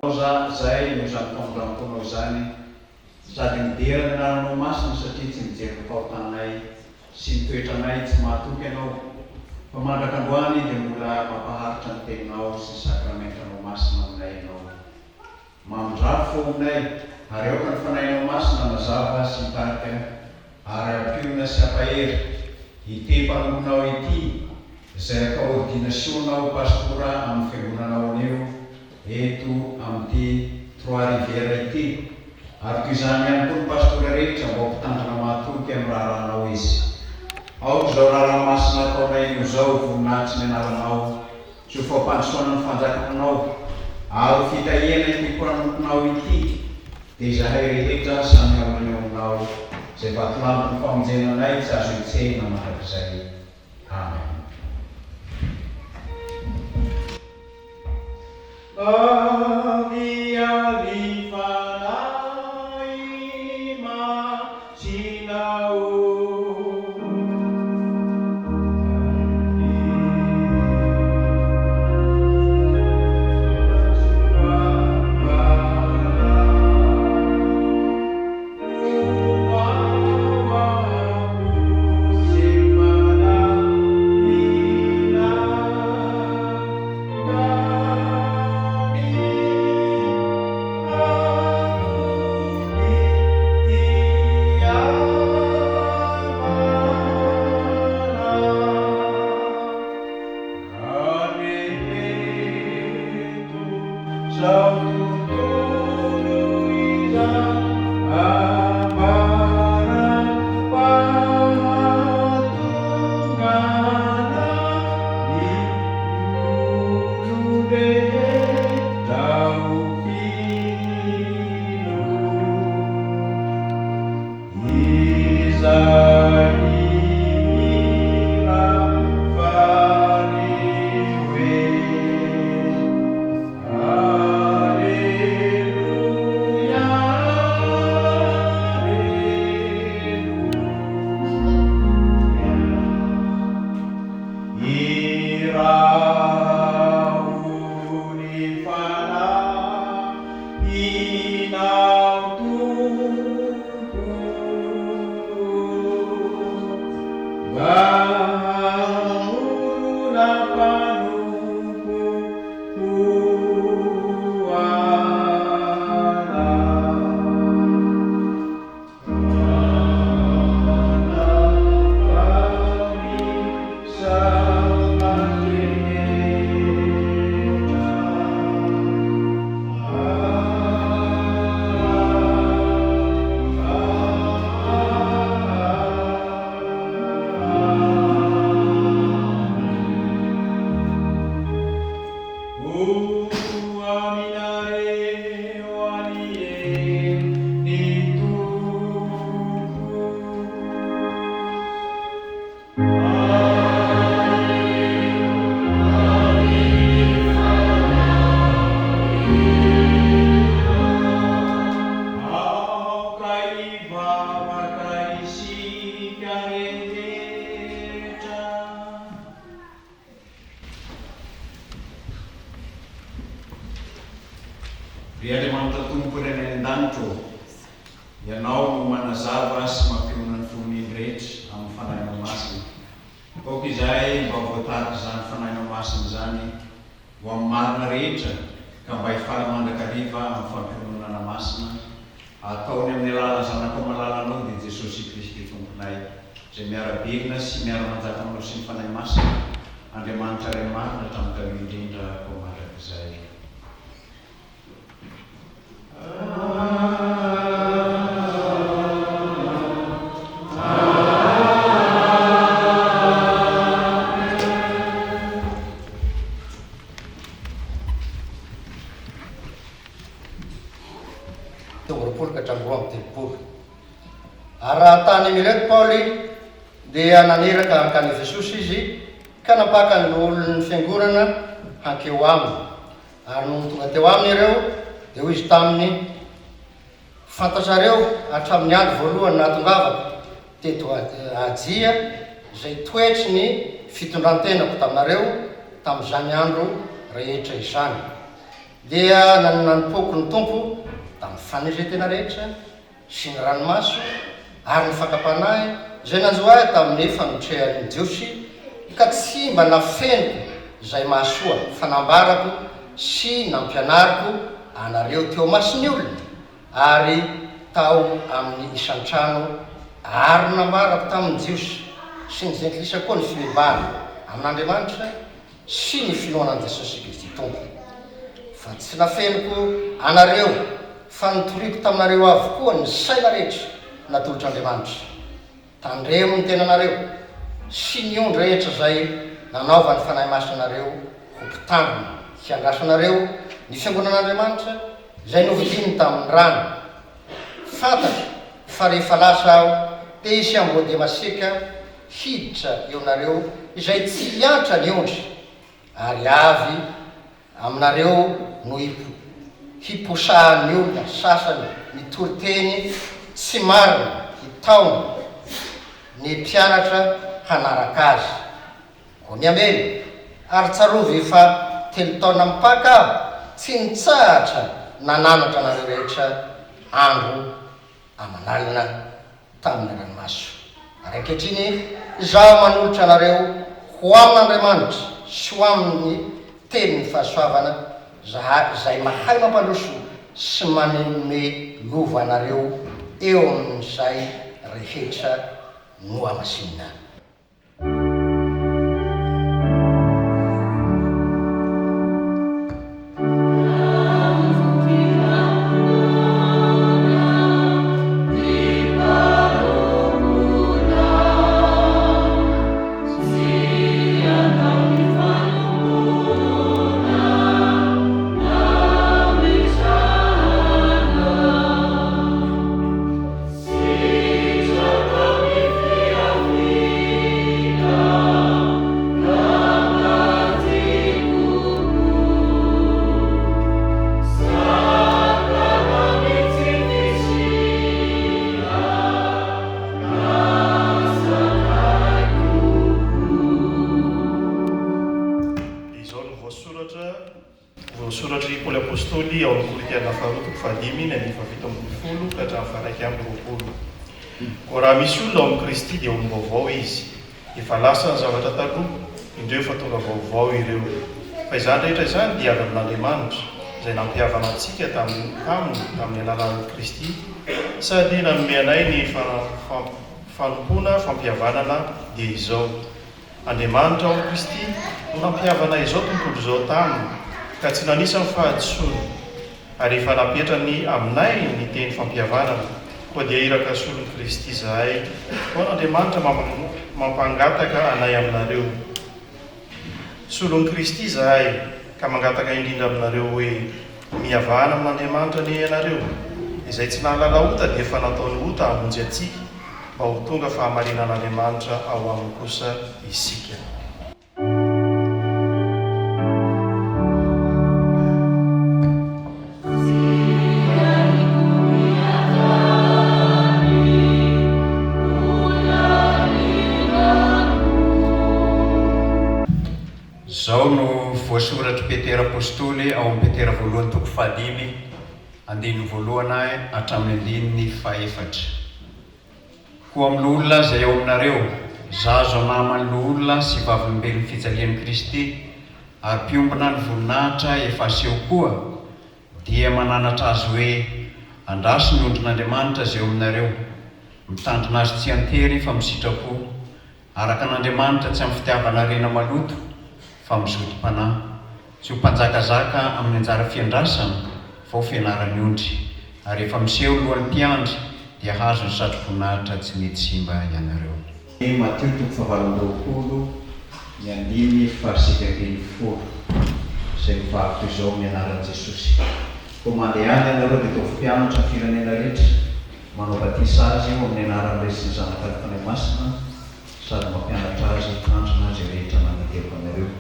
Za zay noho izany famindramponao izany sady midera ny anaranao masina satria tsy mijery ny fahotanay sy ny toetranay tsy mahatoky Ianao fa mandraka androany dia mbola mampaharitra ny teninao sy ny sakramentanao masina aminay Ianao. Mamindrafo fo aminay ary aoka ny Fanahinao Masina hanazava sy hitarika ary hampionona sy hampahery ity mpanomponao ity izay atao ordinasiona ho pastora amin'ny fiangonanao anio eto amin'ity Trois Rivières ity ary toy izany ihany koa ny pastora rehetra mba ho mpitandrina mahatoky amin'ny raharahanao izy. Aoka izao raharaha masina ataonay anio izao ho voninahitry ny anaranao sy ho fampandrosoana ny fanjakanao ary ho fitahiana ity mpanomponao ity dia izahay rehetra samy haorina eo aminao izay vatolampin'ny famonjena anay tsy azo hetsehina mandrakizay. Amen. Avia ry Fanahy Masina ô. Aoka hivavaka isika rehetra. Ry Andriamanitra Tompo Ray any an-danitra ô, Ianao no manazava sy mampionona ny fon'ny rehetra amin'ny Fanahinao Masina. Aoka izahay mba ho voatarik'izany Fanahinao Masina izany ho amin'ny marina rehetra ka mba hifaly mandrakariva amin'ny fampiononana masina ataony amin'ny alalan'ny Zanakao malalanao dia Jesosy Kristy Tomponay izay miara-belona sy miara-manjaka aminao sy ny Fanahy Masina Andriamanitra Ray marina hatramin'ny taloha indrindra ho mandrakizay. 23 ka hatramin'ny 32. Ary raha tany Mileto Paoly, dia naniraka hankany Efesosy izy, ka nampaka ny loholon'ny fiangonana hankeo aminy. Ary nony tonga teo aminy ireo, dia hoy izy taminy, Fantatrareo hatramin'ny andro voalohany nahatongavako teto Azia izay toetry ny fitondran-tenako taminareo tamin'izany andro rehetra izany. Dia nanompoako ny Tompo tamin'ny fanetren-tena rehetra sy ny ranomaso ary ny fakam-panahy izay nanjo ahy tamin'ny fanotrehan'ny Jiosy, ka tsy mba nafeniko izay mahasoa fa nambarako sy nampianariko anareo teo imason'ny olona ary tao amin'ny isan-trano ary nambarako tamin'ny Jiosy sy ny Jentilisa koa ny fibebahana amin'Andriamanitra sy ny finoana an'i Jesosy Kristy Tompo. Fa tsy nafeniko anareo fa notoriko taminareo avokoa ny saina rehetra natolotr'Andriamanitra. Tandremo ny tenanareo sy ny ondry rehetra izay nanaovan'ny Fanahy Masina anareo ho mpitandrina hiandrasanareo ny fiangonan'Andriamanitra izay novidiny tamin'ny rany. Fantatro fa rehefa lasa aho dia hisy amboadia masiaka hiditra eo nareo izay tsy hiantra ny ondry, ary avy aminareo no hiposahan'ny olona sasany mitory teny tsy marina hitaona ny mpianatra hanaraka azy. Koa miambena, ary tsarovy fa 3 taona mipaka aho tsy nitsahatra nananatra anareo rehetra andro aman'alina tamin'ny ranomaso. Ary ankehitriny izaho manolotra anareo ho amin'Andriamanitra sy ho amin'ny tenin'ny fahasoavana, izay mahay mampandroso sy manome lova anareo eo amin'izay rehetra nohamasinina. Dia izao no voasoratra, voasoratr'i Paoly Apostoly ao amin'ny Korintiana faharoa toko fahadimy ny andininy faha-17 ka hatramin'ny faha-21. Koa raha misy olona ao amin'i Kristy dia olom-baovao izy, efa lasa ny zavatra taloha, indreo fa tonga vaovao ireo. Fa izany rehetra izany dia avy amin'Andriamanitra, izay nampihavana antsika taminy tamin'ny alalan'i Kristy sady nanome anay ny fanompoana fampihavanana, dia izao, Andriamanitra ao amin'i Kristy no nampihavana izao tontolo izao taminy, ka tsy nanisa ny fahadisoany, ary efa napetrany aminay ny teny fampihavanana, koa dia iraka solon'i Kristy izahay, koa an'Andriamanitra mampangataka anay aminareo. Solon'i Kristy izahay, ka mangataka indrindra aminareo hoe, Mihavana amin'Andriamanitra anie ianareo. Izay tsy nahalala ota dia efa nataony ota hamonjy antsika, mba ho tonga fahamarinan'Andriamanitra ao aminy kosa isika. Izao no voasoratr'i Petera Apostoly ao amin'ny Petera voalohany toko fahadimy, andininy voalohany hatramin'ny andininy fahefatra. Koa amin'ny loholona izay ao aminareo, izaho izao naman'ny loholona sy vavolombelon'ny fijalian'i Kristy, ary mpiombona ny voninahitra efa aseho koa, dia mananatra azy hoe, Andraso ny ondrin'Andriamanitra izay eo aminareo, mitandrina azy tsy an-tery fa misitrapo, Araka an'Andriamanitra tsy amin'ny fitiavana harena maloto fa amin'ny zotom-panahy, tsy ho mpanjakazaka amin'ny anjara fiandrasana fa ho fianaran'ny ondry, ary rehefa miseho ny lohan'ny mpiandry dia hahazo ny satroboninahitra tsy mety simba ianareo. Matio toko fahavalo amby 20 ny andininy faha-19, izay mivaky toy izao amin'ny anaran'i Jesosy, Koa mandehana ianareo dia ataovy mpianatra ny firenena rehetra, Manao batisa azy eo amin'ny anaran'ny Ray sy ny Zanaka ary Fanahy Masina sady mampianatra azy hitandrina izay rehetra nandidiako anareo.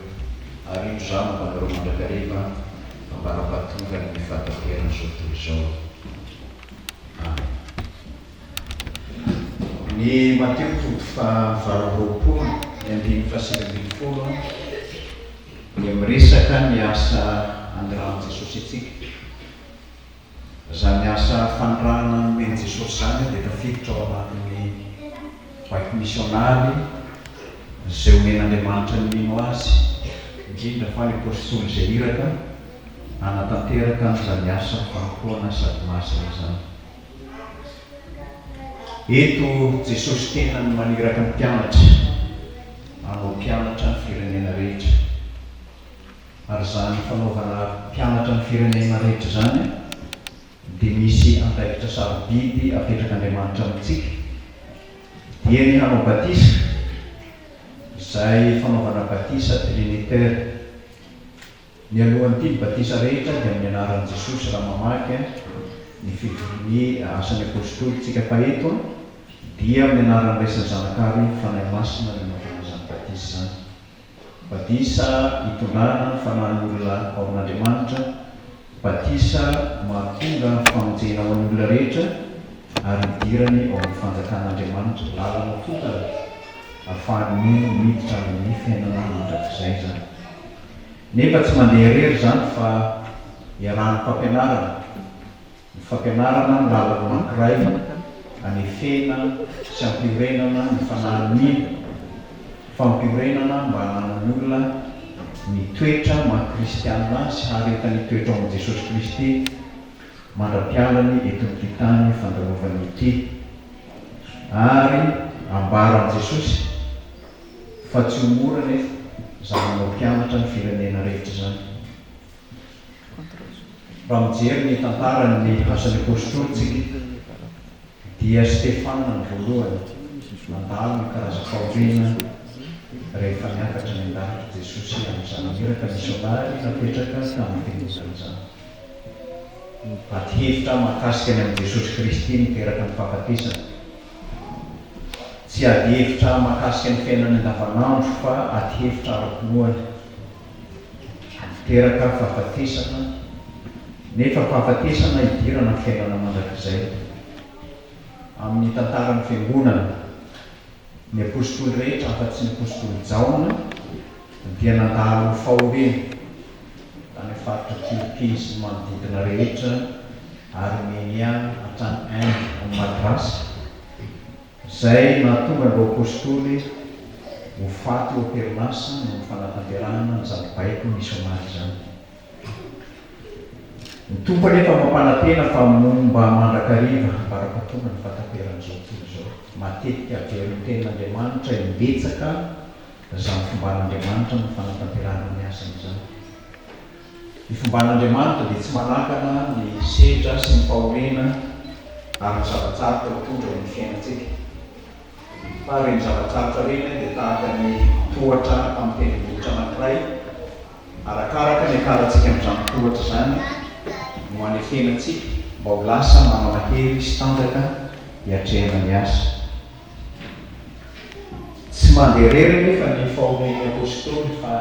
Ary indro izaho momba anareo mandrakariva ambara-pahatongan'ny fahataperan'izao tontolo izao. Amen. Ny Matio toko faha 28 ny andininy faha 19 dia miresaka ny asa. anirahan'i Jesosy antsika. Izany asa fanirahana nomen'i Jesosy izany dia tafiditra ao anatin'ny baiko misionaly izay omen'Andriamanitra ny mino Azy, indrindra fa ny Apostoly izay iraka hanatanteraka an'izany asa fanompoana sady masina izany. Eto Jesosy tenany maniraka ny mpianatra hanao mpianatra ny firenena rehetra. Ary izany fanaovana mpianatra ny firenena rehetra izany dia misy andraikitra sarobidy apetrak'Andriamanitra amintsika, dia ny hanao batisa, izay fanaovana batisa trinitaire. Mialohan'ity ny batisa rehetra dia amin'ny anaran'i Jesosy raha mamaky ny ny Asan'ny Apostoly tsika fa eto dia amin'ny anaran'ny Ray sy ny Zanaka ary Fanahy Masina no anaovana izany batisa izany. Batisa itondrana ny fanahin'ny olona ao amin'Andriamanitra, batisa mahatonga famonjena ho an'ny olona rehetra ary hidirany ao amin'ny fanjakan'Andriamanitra, lalana tokana ahafahan'ny mino miditra any amin'ny fiainana mandrakizay izany. Nefa tsy mandeha irery izany fa iarahan'ny fampianarana. Ny fampianarana ny lalana anankiray anefena sy ampiorenana ny fanahin'ny mino, fampiorenana mba hananan'ny olona ny toetra maha kristianina azy haharetany hitoetra ao amin'i Jesosy Kristy mandra-pialany eto amin'ity tany fandalovany ity. Ary ambaran'i Jesosy fa tsy ho mora anefa izany manao mpianatra ny firenena rehetra izany. Raha mijery ny tantaran'ny Asan'ny Apostoly tsika dia Stefana no voalohany nandalo ny karazam-pahoriana rehefa niakatra any an-danitra Jesosy amin'izany iraka misionary napetraka tamin'ny fiangonana izany. Ady hevitra mahakasika ny amin'i Jesosy Kristy niteraka ny fahafatesana. Tsy ady hevitra mahakasika ny fiainana andavanandro fa ady hevitra ara-pinoana. Miteraka fahafatesana, nefa fahafatesana idirana amin'ny fiainana mandrakizay. Amin'ny tantaran'ny Fiangonana, ny Apositoly rehetra afa-tsy ny Apositoly Jaona dia nandalo fahoriana tany amin'ny faritra Turquie sy ny manodidina rehetra, Armenia hatrany Inde any Madras. Izay nahatonga an'ireo Apostoly ho faty eo am-perinasa noho ny fanatanterahana an'izany baiko misionary izany. Ny Tompo anefa mampanantena fa momba mandrakariva ambara-pahatonga ny fahataperan'izao tontolo izao. Matetika averin'ny Tenin'Andriamanitra imbetsaka izany fomban'Andriamanitra amin'ny fanatanterahana ny asany izany. Ny fomban'Andriamanitra dia tsy manakana ny sedra sy ny fahoriana ary ny zava-tsarotra mitondra eo amin'ny fiainantsika. Fa ireny zava-tsarotra ireny dia tahaka ny tohatra amin'ny tendrombohitra anankiray, arakaraka ny hiakarantsika amin'izany tohatra izany no hanefena antsika mba ho lasa manana hery sy tanjaka hiatrehana ny asa. Tsy mandeha irery anefa ny fahorian'ny Apostoly fa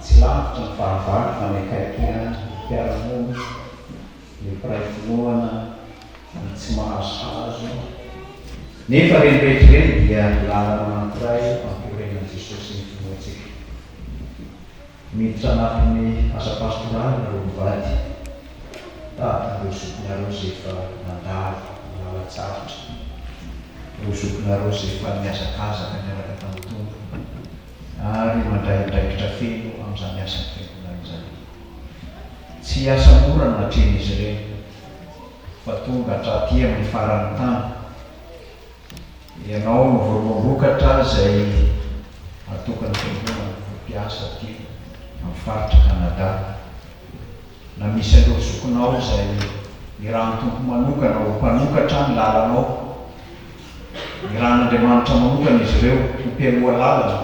tsy lavitra ny fahavalo fa ny akaiky ihany, ny mpiara-monina, ny mpiray finoana, ny tsy mahazohazo. Nefa ireny rehetra ireny dia lalana anankiray ampiorenan'i Jesosy ny finoantsika. Miditra anatin'ny asa pastoraly nareo mivady, tahaka ireo zokinareo izay efa nandalo ny lalan-tsarotra, ireo zokinareo izay efa nihazakazaka niaraka tamin'ny Tompo ary mandray andraikitra feno amin'izany asan'ny Fiangonana izany. Tsy asa mora no natrehin'izy ireny, fa tonga hatraty amin'ny faran'ny tany. Ianao no voaloham-bokatra izay atokan'ny Fiangonana ho mpiasa aty amin'ny faritra Canada. Na misy an'ireo zokinao izay nirahan'ny Tompo manokana ho mpanokatra ny lalanao. Nirahan'Andriamanitra manokana izy ireo ho mpialoha lalana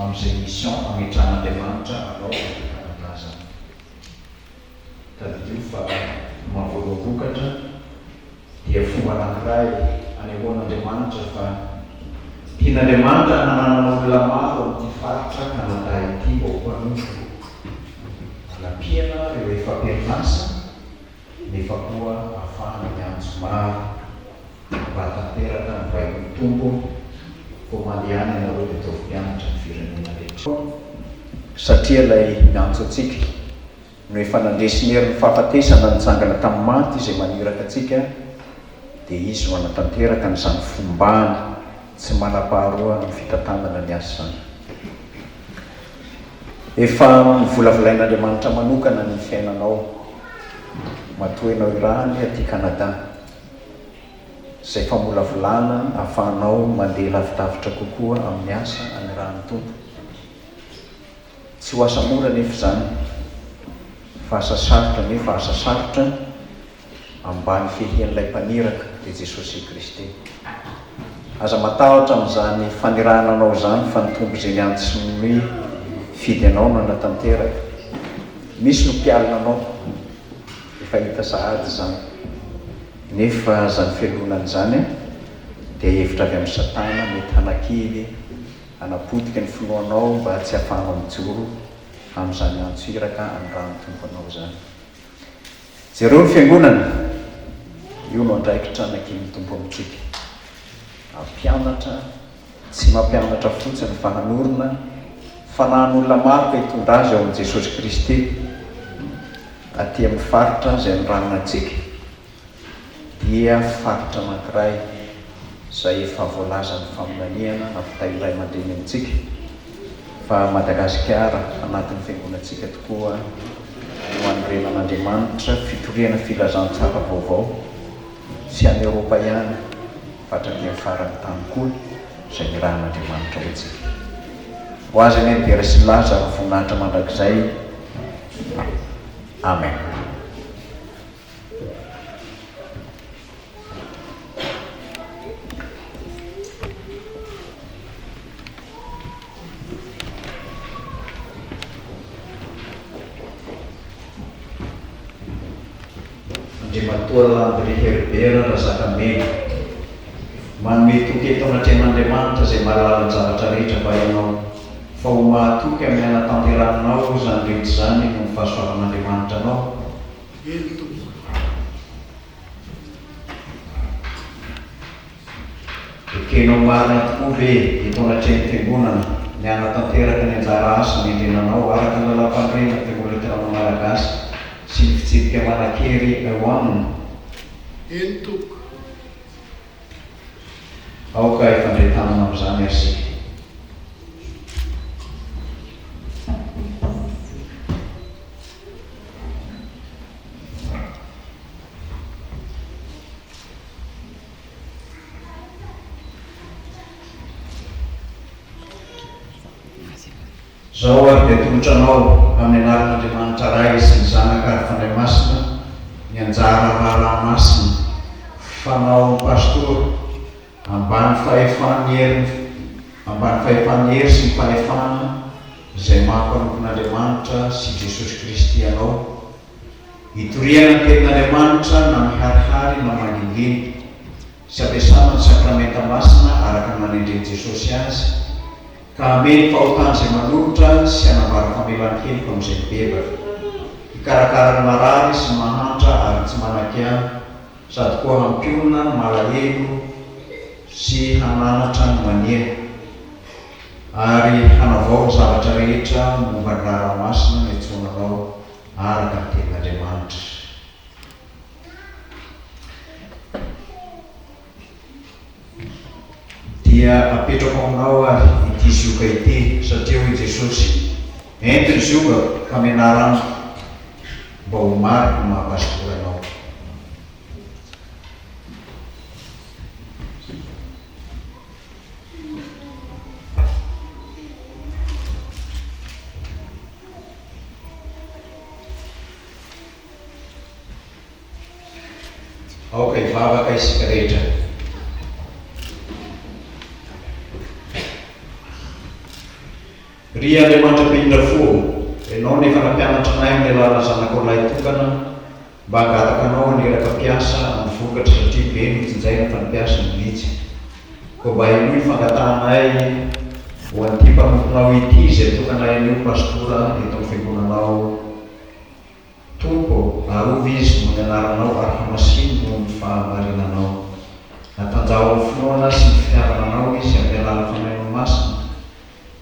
amin'izay mission ametrahan'Andriamanitra anao aty Canada izany. Tadidio fa ny maha voaloham-bokatra dia fomba anankiray anehoan'Andriamanitra fa tian'Andriamanitra hananana olona maro amin'ity faritra Canada ity mba ho mpanompony. Hanampiana ireo efa am-perinasa nefa koa ahafahana miantso maro mba hahatanteraka ny baikon'ny Tompo, Koa mandehana ianareo dia ataovy mpianatra ny firenena rehetra. Satria ilay miantso antsika. No efa nandresy ny herin'ny fahafatesana nitsangana tamin'ny maty izay maniraka antsika dia Izy no hanatanteraka an'izany fombany tsy manam-paharoa amin'ny fitantanana ny asa izany. Efa novolavolain'Andriamanitra manokana ny fiainanao matoa ianao irahany aty Canada izay famolavolana ahafahanao mandeha lavidavitra kokoa amin'ny asa anirahan'ny Tompo. Tsy ho asa mora anefa izany, fa asa sarotra nefa asa sarotra ambany fehian'ilay Mpaniraka, dia Jesosy Kristy. Aza matahotra amin'izany fanirahana anao izany fa ny Tompo izay niantso sy nifidy anao no hanatanteraka. Misy no mpialona anao, efa hita sahady izany. Nefa izany fialonana izany dia hevitra avy amin'i Satana mety hanakivy Hanapotika ny finoanao mba tsy hahafahanao mijoro amin'izany antso iraka anirahan'ny Tompo anao izany. Jereo ny Fiangonana! Io no andraikitra nankinin'ny Tompo amintsika. Hampianatra, tsy mampianatra fotsiny fa hanorina fanahin'olona maro ka hitondra azy ao amin'i Jesosy Kristy aty amin'ny faritra izay anirahana antsika. dia faritra anankiray izay efa voalazan'ny faminaniana nampitain'ny ray aman-dreny amintsika fa Madagasikara anatin'ny fiangonantsika tokoa no anorenan'Andriamanitra fitoriana filazantsara vaovao tsy any Eoropa ihany fa hatraty amin'ny faran'ny tany koa izay nirahan'Andriamanitra ho antsika. Ho azy anie ny dera sy ny laza ary ny voninahitra mandrakizay. Amen. Andriamatoa Landry Herbert Razakamena, Manome toky eto anatrehan'Andriamanitra izay mahalala ny zavatra rehetra va ianao fa ho mahatoky amin'ny hanatanterahanao izany rehetra izany noho ny fahasoavan'Andriamanitra anao? Eny tompoko. Ekenao marina tokoa ve eto anatrehan'ny Fiangonana ny hanatanteraka ny anjara asa nendrena anao araka ny Lalàmpanorenana Fiangonana Loterana Malagasy sy ny fitsipika manan-kery eo aminy? Eny tompoko. Aoka hifandray tanana amin'izany ary isika. Izao ary dia atolotra anao, amin'ny anaran'Andriamanitra Ray sy ny Zanaka ary Fanahy Masina, ny anjara raharaha masina fanaon'ny Pastora, Ambany fahefan'ny herin'ny ambany fahefan'ny hery sy ny fahefana izay maha mpanompon'Andriamanitra sy Jesosy Kristy anao, hitoriana ny tenin'Andriamanitra na miharihary na mangingina, sy ampiasana ny sakramenta masina araka ny nanendren'i Jesosy azy, ka hamehy ny fahotan'izay manolotra sy hanambara famelan-keloka amin'izay mibebaka, hikarakara ny marary sy ny mahantra ary ny tsy manan-kiana, Sady koa hampionona ny malahelo sy hananatra ny mania, ary hanavao ny zavatra rehetra momba ny raharaha masina niantsoana anao araka ny tenin'Andriamanitra. Dia apetrako aminao ary ity zioga ity, satria hoy Jesosy, Ento ny ziogako ka mianara amiko, mba ho mariky ny maha-pastora anao. Aoka hivavaka isika rehetra. Ry Andriamanitra mpindra fo ô, Ianao no efa nampianatra anay amin'ny alalan'ny Zanakao Lahitokana mba hangataka Anao haniraka mpiasa amin'ny vokatra satria be no jinjaina fa ny mpiasa no vitsy. Koa mba henoy ny fangatahanay ho an'ity mpanomponao ity izay tokanay anio Pastora eto amin'ny Fiangonanao. Tompo ô, arovy izy noho ny anaranao ary hamasino noho ny fahamarinanao. Atanjaho amin'ny finoana sy ny fitiavana anao izy amin'ny alalan'ny Fanahinao Masina,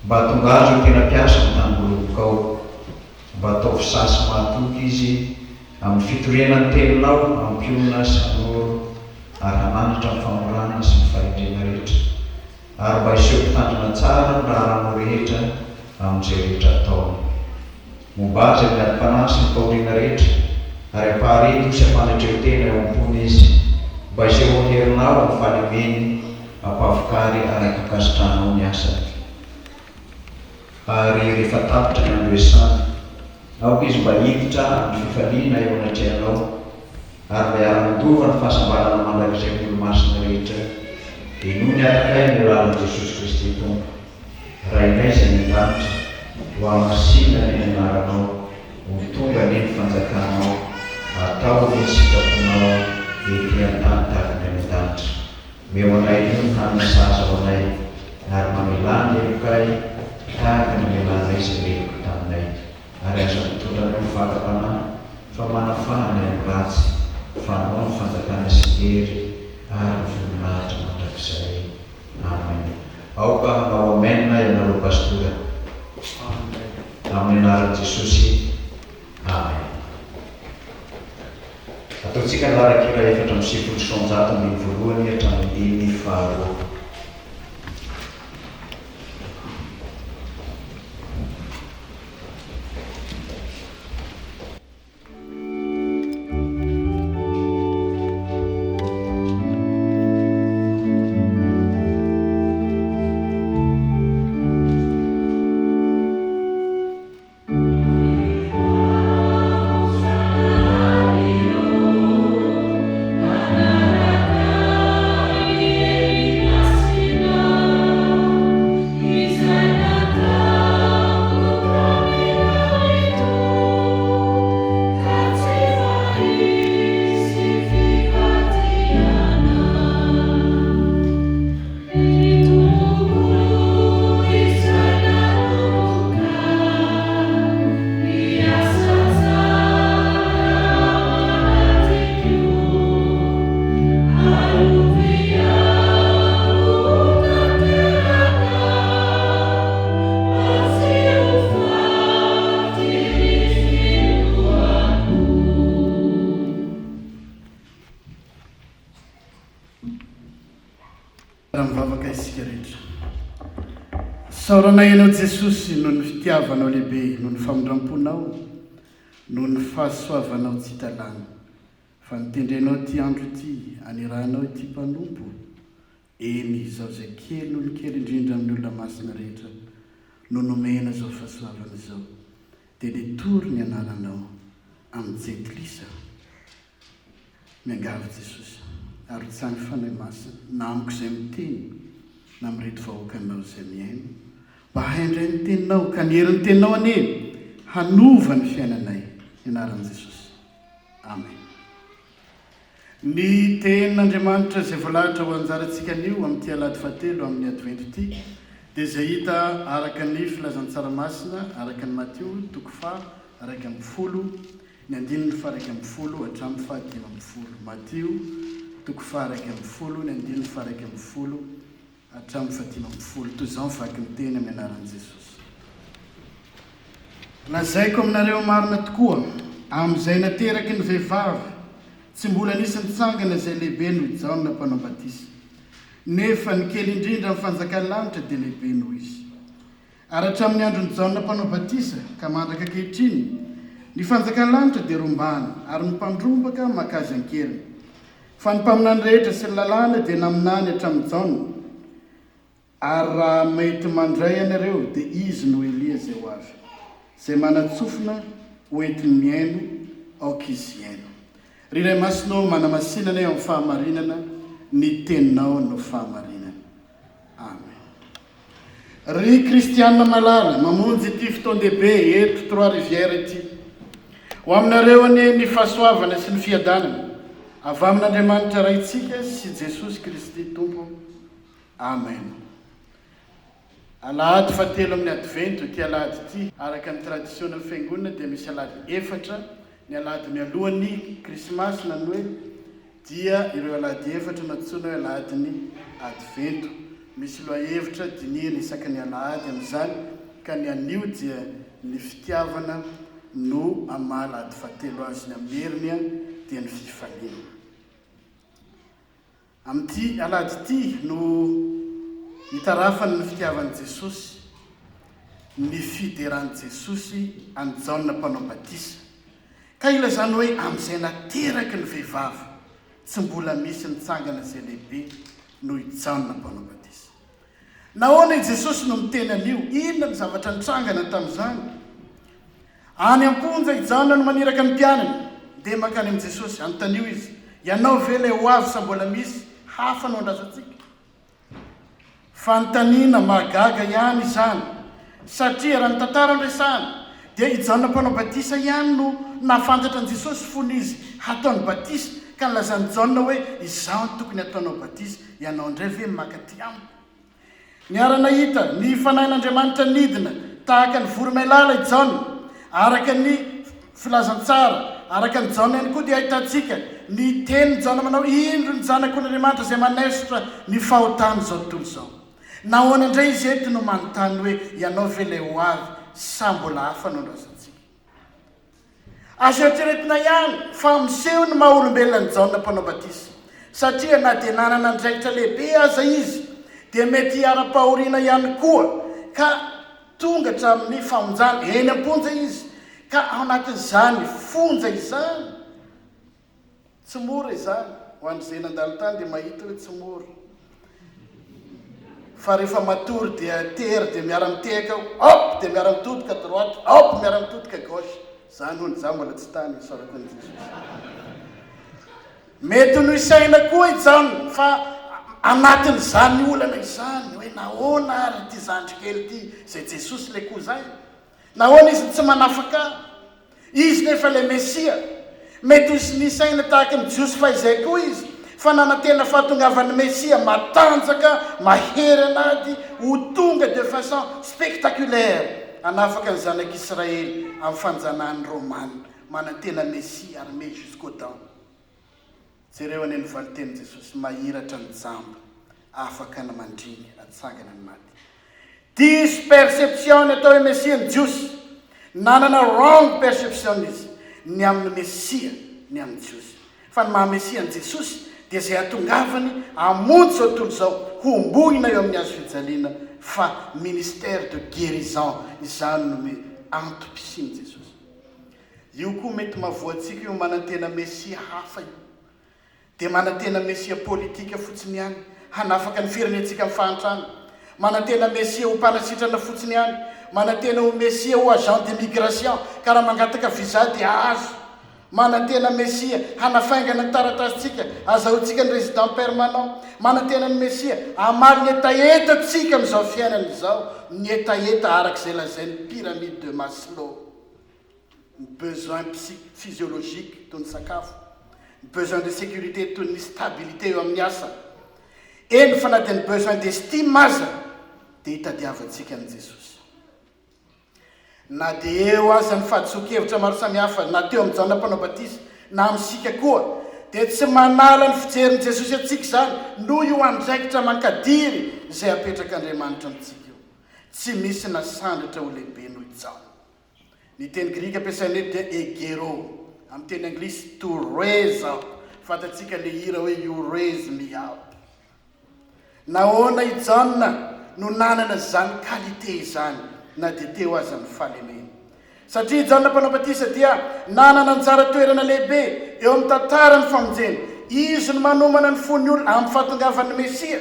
mba hahatonga azy ho tena mpiasa amin'ny tanimboalobokao. Mba. ataovy sahy sy mahatoky izy amin'ny fitoriana ny Teninao hampionona sy hanoro ary hananatra amin'ny famorana sy ny fahendrena rehetra, ary mba hiseho mpitandrina tsara ny raharahanao rehetra amin'izay rehetra ataony. Momba azy amin'ny adim-panahy sy ny fahoriana rehetra, ary ampahareto sy ampanetreo tena eo am-pony izy, mba hisehoan'ny herinao amin'ny fahalemeny, ampahavokary araka ankasitrahanao ny asany. Ary rehefa tapitra ny andro iasany, aoka izy mba hiditra amin'ny fifaliana eo anatrehanao, ary mba hiara-mandova ny fahasambarana mandrakizay amin'ny olomasina rehetra. Henoy ny hatakay amin'ny alalan'i Jesosy Kristy Tompo. Rainay izay any an-danitra, hohamasinina anie ny anaranao, ho tonga anie ny fanjakanao, atao anie ny sitraponao ety an-tany tahaka ny any an-danitra. Omeo anay anio ny hanina sahaza ho anay, ary mamelà ny helokay tahaka ny namelanay izay meloka taminay. Ary aza mitondra anay ho fakam-panahy, fa manafaha anay amin'ny ratsy, fa Anao ny fanjakana sy ny hery ary ny voninahitra mandrakizay. Amen. Aoka hanao Amen ianareo Pastora. Amen. Amin'ny anaran'i Jesosy. Amen. Ataontsika ny laharan-kira 194 andininy voalohany hatramin'ny andininy faharoa. Raha mivavaka isika rehetra. Isaoranay Ianao Jesosy noho ny fitiavanao lehibe, noho ny famindramponao, noho ny fahasoavanao tsy hita lany. Fa notendrenao ity andro ity, anirahanao ity mpanompo, eny, izaho izay kely noho ny kely indrindra amin'ny olona masina rehetra, no nomena izao fahasoavana izao. Dia nitory ny anaranao amin'ny jentilisa. Miangavy Jesosy ary rotsahy ny Fanahy Masina na amiko izay miteny na amin'ireto vahoakanao izay mihaino mba hahay handray ny teninao ka ny herin'ny teninao anie hanova ny fiainanay ny anaran'i Jesosy Amen Ny tenin'Andriamanitra izay voalahatra ho anjarantsika anio amin'ity alahady fahatelo amin'ny advento ity dia izay hita araka ny filazantsara masina araka ny Matio toko faha 11 Ny andininy faha-11 hatramin'ny faha-15. Matio, toko faha-11, ny andininy faha-11 hatramin'ny faha-15. Toy izao ny vaky ny teny amin'ny anaran'i Jesosy. Lazaiko aminareo marina tokoa, amin'izay nateraky ny vehivavy, tsy mbola nisy nitsangana izay lehibe noho i Jaona Mpanao Batisa. Nefa ny kely indrindra amin'ny fanjakan'ny lanitra dia lehibe noho izy. Ary hatramin'ny andron'i Jaona Mpanao Batisa ka mandraka ankehitriny, ny fanjakan'ny lanitra dia rombahana, ary ny mpandrombaka maka azy an-keriny. Fa ny mpaminany rehetra sy ny lalàna dia naminany hatramin'i Jaona, ary raha mety mandray ianareo, dia izy no Elia izay ho avy. Izay manan-tsofina ho entiny mihaino, aoka izy hihaino. Ry Ray Masina ô, manamasina anay amin'ny fahamarinana, ny Teninao no fahamarinana. Amen. Ry kristiana malala, mamonjy ity fotoan-dehibe eto Trois Rivières ity. Ho aminareo anie ny fahasoavana sy ny fiadanana avy amin'Andriamanitra Raintsika sy Jesosy Kristy Tompo. Amen. Alahady fahatelo amin'ny Advento ity alahady ity. Araka ny tradisionan'ny Fiangonana dia misy alahady efatra, ny alahady mialohan'ny Krismasy na Noely, dia ireo alahady efatra nantsoina hoe alahadin'ny Advento. Misy lohahevitra dinihina isaky ny alahady amin'izany ka ny anio dia ny fitiavana. no amin'ny maha alahady fahatelo azy ny amin'ny heriny dia ny fifaliana. Amin'ity alahady ity no itarafany ny fitiavan'i Jesosy, ny fideran'i Jesosy an'i Jaona Mpanao Batisa, ka ilazany hoe amin'izay nateraky ny vehivavy, tsy mbola misy nitsangana izay lehibe noho i Jaona Mpanao Batisa. Nahoana i Jesosy no miteny an'io? Inona ny zavatra nitrangana tamin'izany? Any am-ponja i Jaona no maniraka ny mpianany. Ndeha mankany amin'i Jesosy, anontanio izy, Ianao ve ilay ho avy sa mbola misy hafa no andrasantsika? Fanontaniana mahagaga ihany izany, satria raha ny tantara no resahana, dia i Jaona Mpanao Batisa ihany no nahafantatra an'i Jesosy fony izy hataony batisa, ka nilazan'i Jaona hoe, Izaho no tokony hataonao batisa, ianao indray ve maka aty amiko? Niara-nahita ny Fanahin'Andriamanitra nidina tahaka ny voromailala i Jaona. Araka ny Filazantsara araka an'i Jaona ihany koa dia ahitantsika ny tenin'i Jaona manao, Indro ny Zanak'ondrin'Andriamanitra izay manaisotra ny fahotan'izao tontolo izao. Nahoana indray izy eto no manontany hoe, Ianao ve ilay ho avy sa mbola hafa no andrasantsika? Azo eritreretina ihany fa miseho ny maha olombelona an'i Jaona Mpanao Batisa, satria na dia nanana andraikitra lehibe aza izy, dia mety hiharam-pahoriana ihany koa, ka tonga hatramin'ny famonjana eny am-ponja izy, ka ao anatin'izany fonja izany, Tsy mora izany, ho an'izay nandalo tany dia mahita hoe tsy mora. Fa rehefa matory dia tery dia miara-mitehaka, hop dia miara-mitodika droite, hop miara-mitodika gauche. Zany hono, za mbola tsy tany, isaorako an'i Jesosy. Mety ho nohisaina koa i Jaona fa anatin'izany olana izany hoe nahoana ary ity zandry kely ity izay Jesosy ilay cousin. Nahoana izy no tsy manafaka ahy? Izy nefa ilay Mesia. Mety ho nisaina tahaka ny Jiosy fahizay koa izy, fa nanantena fahatongavan'ny Mesia matanjaka, mahery an'ady, ho tonga de façon spectaculaire hanafaka ny zanak'Israely amin'ny fanjanahan'ny Romana. Manantena Mesia armé jusqu'aux dents. Jereo anie ny valitenin'i Jesosy, mahiratra ny jamba, afaka ny mandringa, atsangana ny maty. Diso perception ny atao hoe Mesia ny Jiosy. Nanana wrong perception izy ny amin'ny Mesia ny amin'ny Jiosy. Fa ny maha Mesia an'i Jesosy dia izay hatongavany hamonjy izao tontolo izao, hombohina eo amin'ny hazo fijaliana fa ministère de guérison izany no antom-pisian'i Jesosy. Io koa mety mahavoa antsika io manantena Mesia hafa io. Dia manantena Mesia politika fotsiny ihany hanafaka ny firenentsika amin'ny fahantrana. Manantena Mesia ho mpanasitrana fotsiny ihany. Manantena ho Mesia ho agent d'immigration ka raha mangataka visa dia azo. Manantena Mesia hanafaingana ny taratasintsika azahoantsika ny résident permanent. Manantena ny Mesia hamaly ny hetahetantsika amin'izao fiainana izao, ny hetaheta araka izay lazain'ny pyramide de Maslow. ny besoin psy-physiologique toy ny sakafo, ny besoin de sécurité toy ny stabilité eo amin'ny asa, eny fa na dia ny besoin d'estime aza dia itadiavantsika an'i Jesosy. Na dia eo aza ny fahadisoan-kevitra maro samihafa na teo amin'i Jaona Mpanao Batisa na amintsika koa dia tsy manala ny fijerin'i Jesosy antsika izany noho io andraikitra mankadiry izay apetrak'Andriamanitra amintsika io. Tsy misy nasandratra ho lehibe noho i Jaona. Ny teny grika ampiasaina eto dia egero, amin'ny teny anglisy to raise up. Fantatsika ilay hira hoe You raise me up. Nahoana i Jaona no nanana izany qualité izany na dia teo aza ny fahalemeny? Satria i Jaona Mpanao Batisa dia nanana anjara toerana lehibe eo amin'ny tantaran'ny famonjena. Izy no manomana ny fon'ny olona amin'ny fahatongavan'ny Mesia.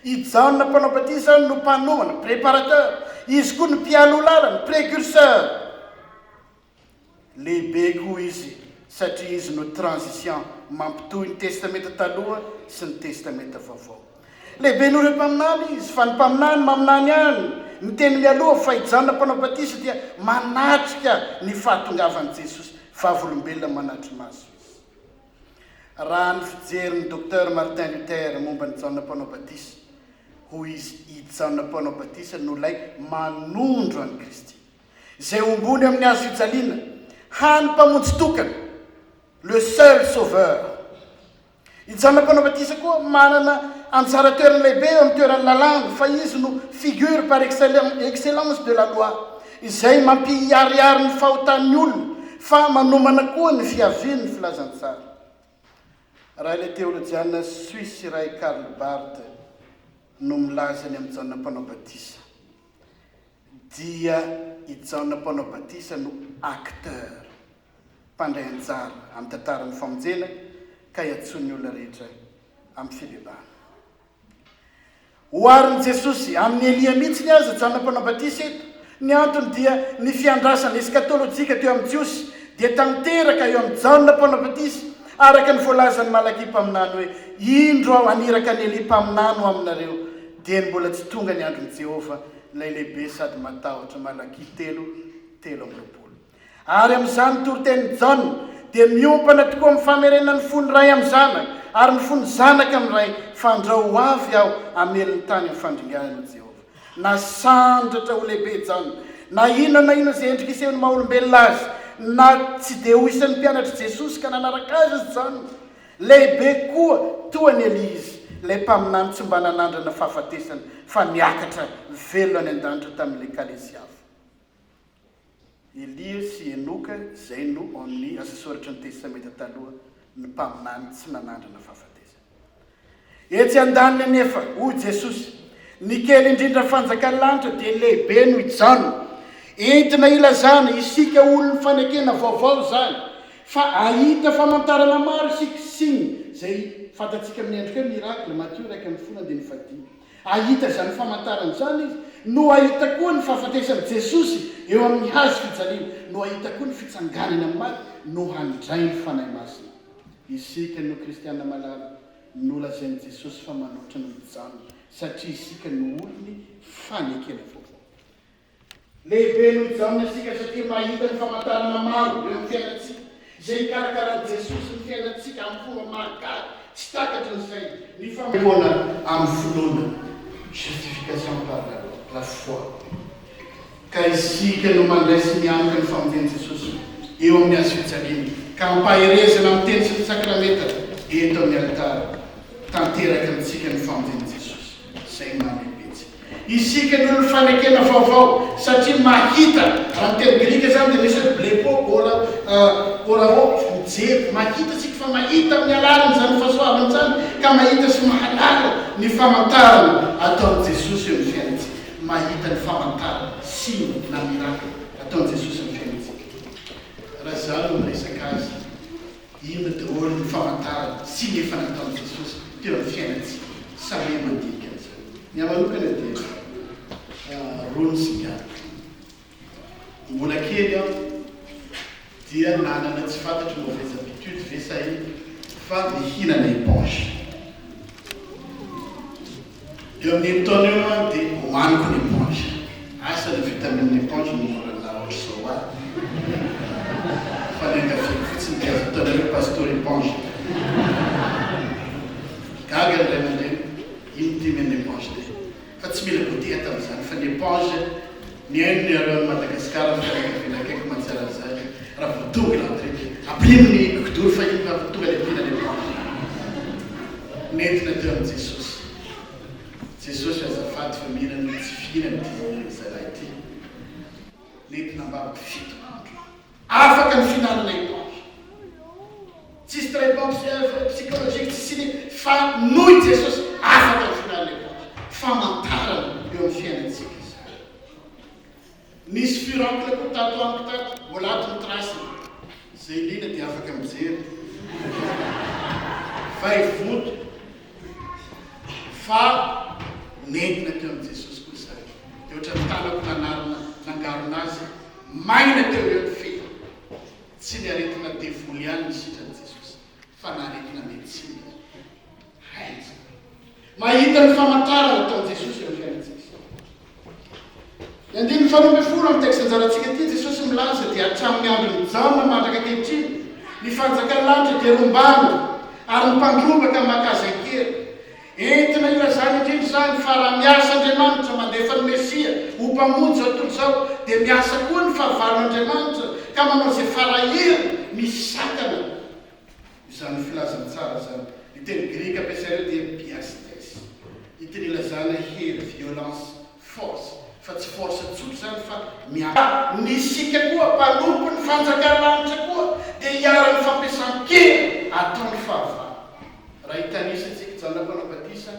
I Jaona Mpanao Batisa no mpanomana, préparateur. Izy koa no mpialoha lalana, précurseur. Lehibe koa izy satria izy no transition mampitohy ny Testamenta Taloha sy ny Testamenta Vaovao. Lehibe noho ireo mpaminany izy, fa ny mpaminany maminany ihany, miteny mialoha fa i Jaona Mpanao Batisa dia manatrika ny fahatongavan'i Jesosy, vavolombelona manatri-maso izy. Raha ny fijerin'ny Docteur Martin Luther momba an'i Jaona Mpanao Batisa, hoy izy, I Jaona Mpanao Batisa no ilay manondro an'i Kristy, izay hombony amin'ny hazo fijaliana, hany Mpamonjy tokana, le seul sauveur. I Jaona Mpanao Batisa koa manana anjara toerana lehibe eo amin'ny toeran'ny lalàna, fa izy no figure par excellence de la loi. izay mampiharihary ny fahotan'ny olona fa manomana koa ny fiavian'ny filazantsara. Raha ilay teolojiana Suisse iray Karl Barth no milaza ny amin'i Jaona Mpanao Batisa, dia i Jaona Mpanao Batisa no acteur, mpandray anjara amin'ny tantaran'ny famonjena ka iantsoan'ny olona rehetra amin'ny fibebahana. Oharin'i Jesosy amin'i Elia mihitsy aza Jaona Mpanao Batisa eto. Ny antony dia ny fiandrasana eskatolojika teo amin'ny Jiosy dia tanteraka eo amin'i Jaona Mpanao Batisa, araka ny voalazan'i Malakia mpaminany hoe, Indro aho haniraka an'i Elia mpaminany ho aminareo, dieny mbola tsy tonga ny andron'i Jehovah, ilay lehibe sady matahotra. Malakia telo, 23. Ary amin'izany toritenin'i Jaona dia miompana tokoa amin'ny famerenana ny fon'ny ray amin'ny zanaka, ary ny fon'ny zanaka amin'ny ray, fandrao ho avy aho hamely ny tany amin'ny fandringanana, hoy Jehovah. Nasandratra ho lehibe Jaona, na inona na inona izay endrika isehon'ny maha-olombelona azy, na tsy dia ho isan'ny mpianatr'i Jesosy ka nanaraka azy aza Jaona. Lehibe koa toa an'i Elia izy, ilay mpaminany tsy mba nanandrana fahafatesana, fa niakatra velona any an-danitra tamin'ilay kalesy afo. Elia sy Enoka izay no ao amin'ny asa soratry ny Testamenta Taloha ny mpaminany tsy nanandrana fahafatesana. Etsy andaniny anefa, hoy Jesosy, ny kely indrindra fanjakan'ny lanitra dia lehibe noho i Jaona. Entina ilazana isika olon'ny fanekena vaovao izany, fa hahita famantarana maro isika, signe, izay fantatsika amin'ny endrika hoe miracle, Matio 11 andininy fahadimy. Hahita izany famantarana izany izy, no hahita koa ny fahafatesan'i Jesosy eo amin'ny hazo fijaliana, no hahita koa ny fitsanganany amin'ny maty, no handray ny Fanahy Masina. Isika no kristiana malala, nolazain'i Jesosy fa manoatra noho i Jaona, satria isika no olony fanekena vaovao. Lehibe noho i Jaona isika satria mahita ny famantarana maro eo amin'ny fiainantsika, izay ikarakaran'i Jesosy ny fiainantsika amin'ny fomba mahagaga tsy takatry ny saina. Ny fanompoana amin'ny finoana, justification par la foi, ka isika no mandray sy mianoka ny famonjen'i Jesosy eo amin'ny hazo fijaliana, ka ampaherezana amin'ny teny sy ny sakramenta eto amin'ny alitara. Tanteraka amintsika ny famonjen'i Jesosy, izay no mahalehibe antsika. Isika no olon'ny fanekena vaovao satria mahita, raha ny teny grika izany dia misy hoe blepo, ora, orao, mijery, mahita isika fa mahita amin'ny alalan'izany fahasoavana izany ka mahita sy mahalala ny famantarana ataon'i Jesosy eo amin'ny fiainantsika, mahita ny famantarana, signe na miracle, ataon'i Jesosy amin'ny fiainantsika. Raha izaho no miresaka azy. Inona daholo ny famantarana sy ny efa nataon'i Jesosy teo amin'ny fiainantsika? Samia mandinika an'izany. Ny ahy manokana dia roa ny sigara. Mbola kely aho dia nanana tsy fantatro mauvaise habitude ve sa inona fa mihinana éponge. Eo amin'ny enin-taona eo aho dia hohaniko ny éponge. Asa na vitamine éponge no mora naha ohatr'izao ahy. Fa ny ankaviako fotsiny dia azo ataonareo pasteur éponge. Gaga ny ray aman-dreniko, ino ity mena éponge ity. Fa tsy mila goûter aho tamin'izany fa ny éponge, mihaino ny areo any Madagascar ny fianakaviana akaiky mahatsiaro an'izany, raha vao tonga i l'entrée dia ampirimo ny kidoro fa iny fa tonga ilay mpihinana éponge. Nentina teo amin'i Jesosy. Jesosy azafady fa mihinana ny tsy fihinana ity zalahy ity. Nentina am-bavaka fito andro. Afaka ny fihinanana éponge. Tsisy traitement psychologique tsisy inona fa noho i Jesosy afaka ny fihinanana éponge. Famantarana eo amin'ny fiainantsika izany. Nisy furoncle koa tato amiko tato, mbola ato ny trace-ny. Izay liana dia afaka mijery. Vay vonto fa nentina teo amin'i Jesosy koa izany. Dia ohatran'ny tanako nanarona nangarona azy, maina teo eo ny feny. Tsy ny aretina devoly ihany no sitran'i Jesosy fa na aretina medecine aza. Hainy izany. Mahita ny famantarana ataon'i Jesosy eo amin'ny fiainantsika isika. Ny andininy faharoa ambin'ny folo amin'ny texte anjarantsika ity, Jesosy milaza dia hatramin'ny andron'i Jaona mandraka ankehitriny, ny fanjakan'ny lanitra dia rombahina, ary ny mpandrombaka maka azy an-kery. Entina ilazana indrindra izany fa raha miasa Andriamanitra mandefa ny Mesia ho Mpamonjy izao tontolo izao, dia miasa koa ny fahavalon'Andriamanitra ka manao izay fara-heriny misakana Izany filazantsara izany. Ny teny grika ampiasaina eo dia biastes. Ity nilazana hery, violence, force. Fa tsy force tsotra izany fa miampy. Ny isika koa mpanompon'ny fanjakan'ny lanitra koa dia iharan'ny fampiasan-kery ataon'ny fahavalo. Raha hitanisa antsika Jaona mpanao batisa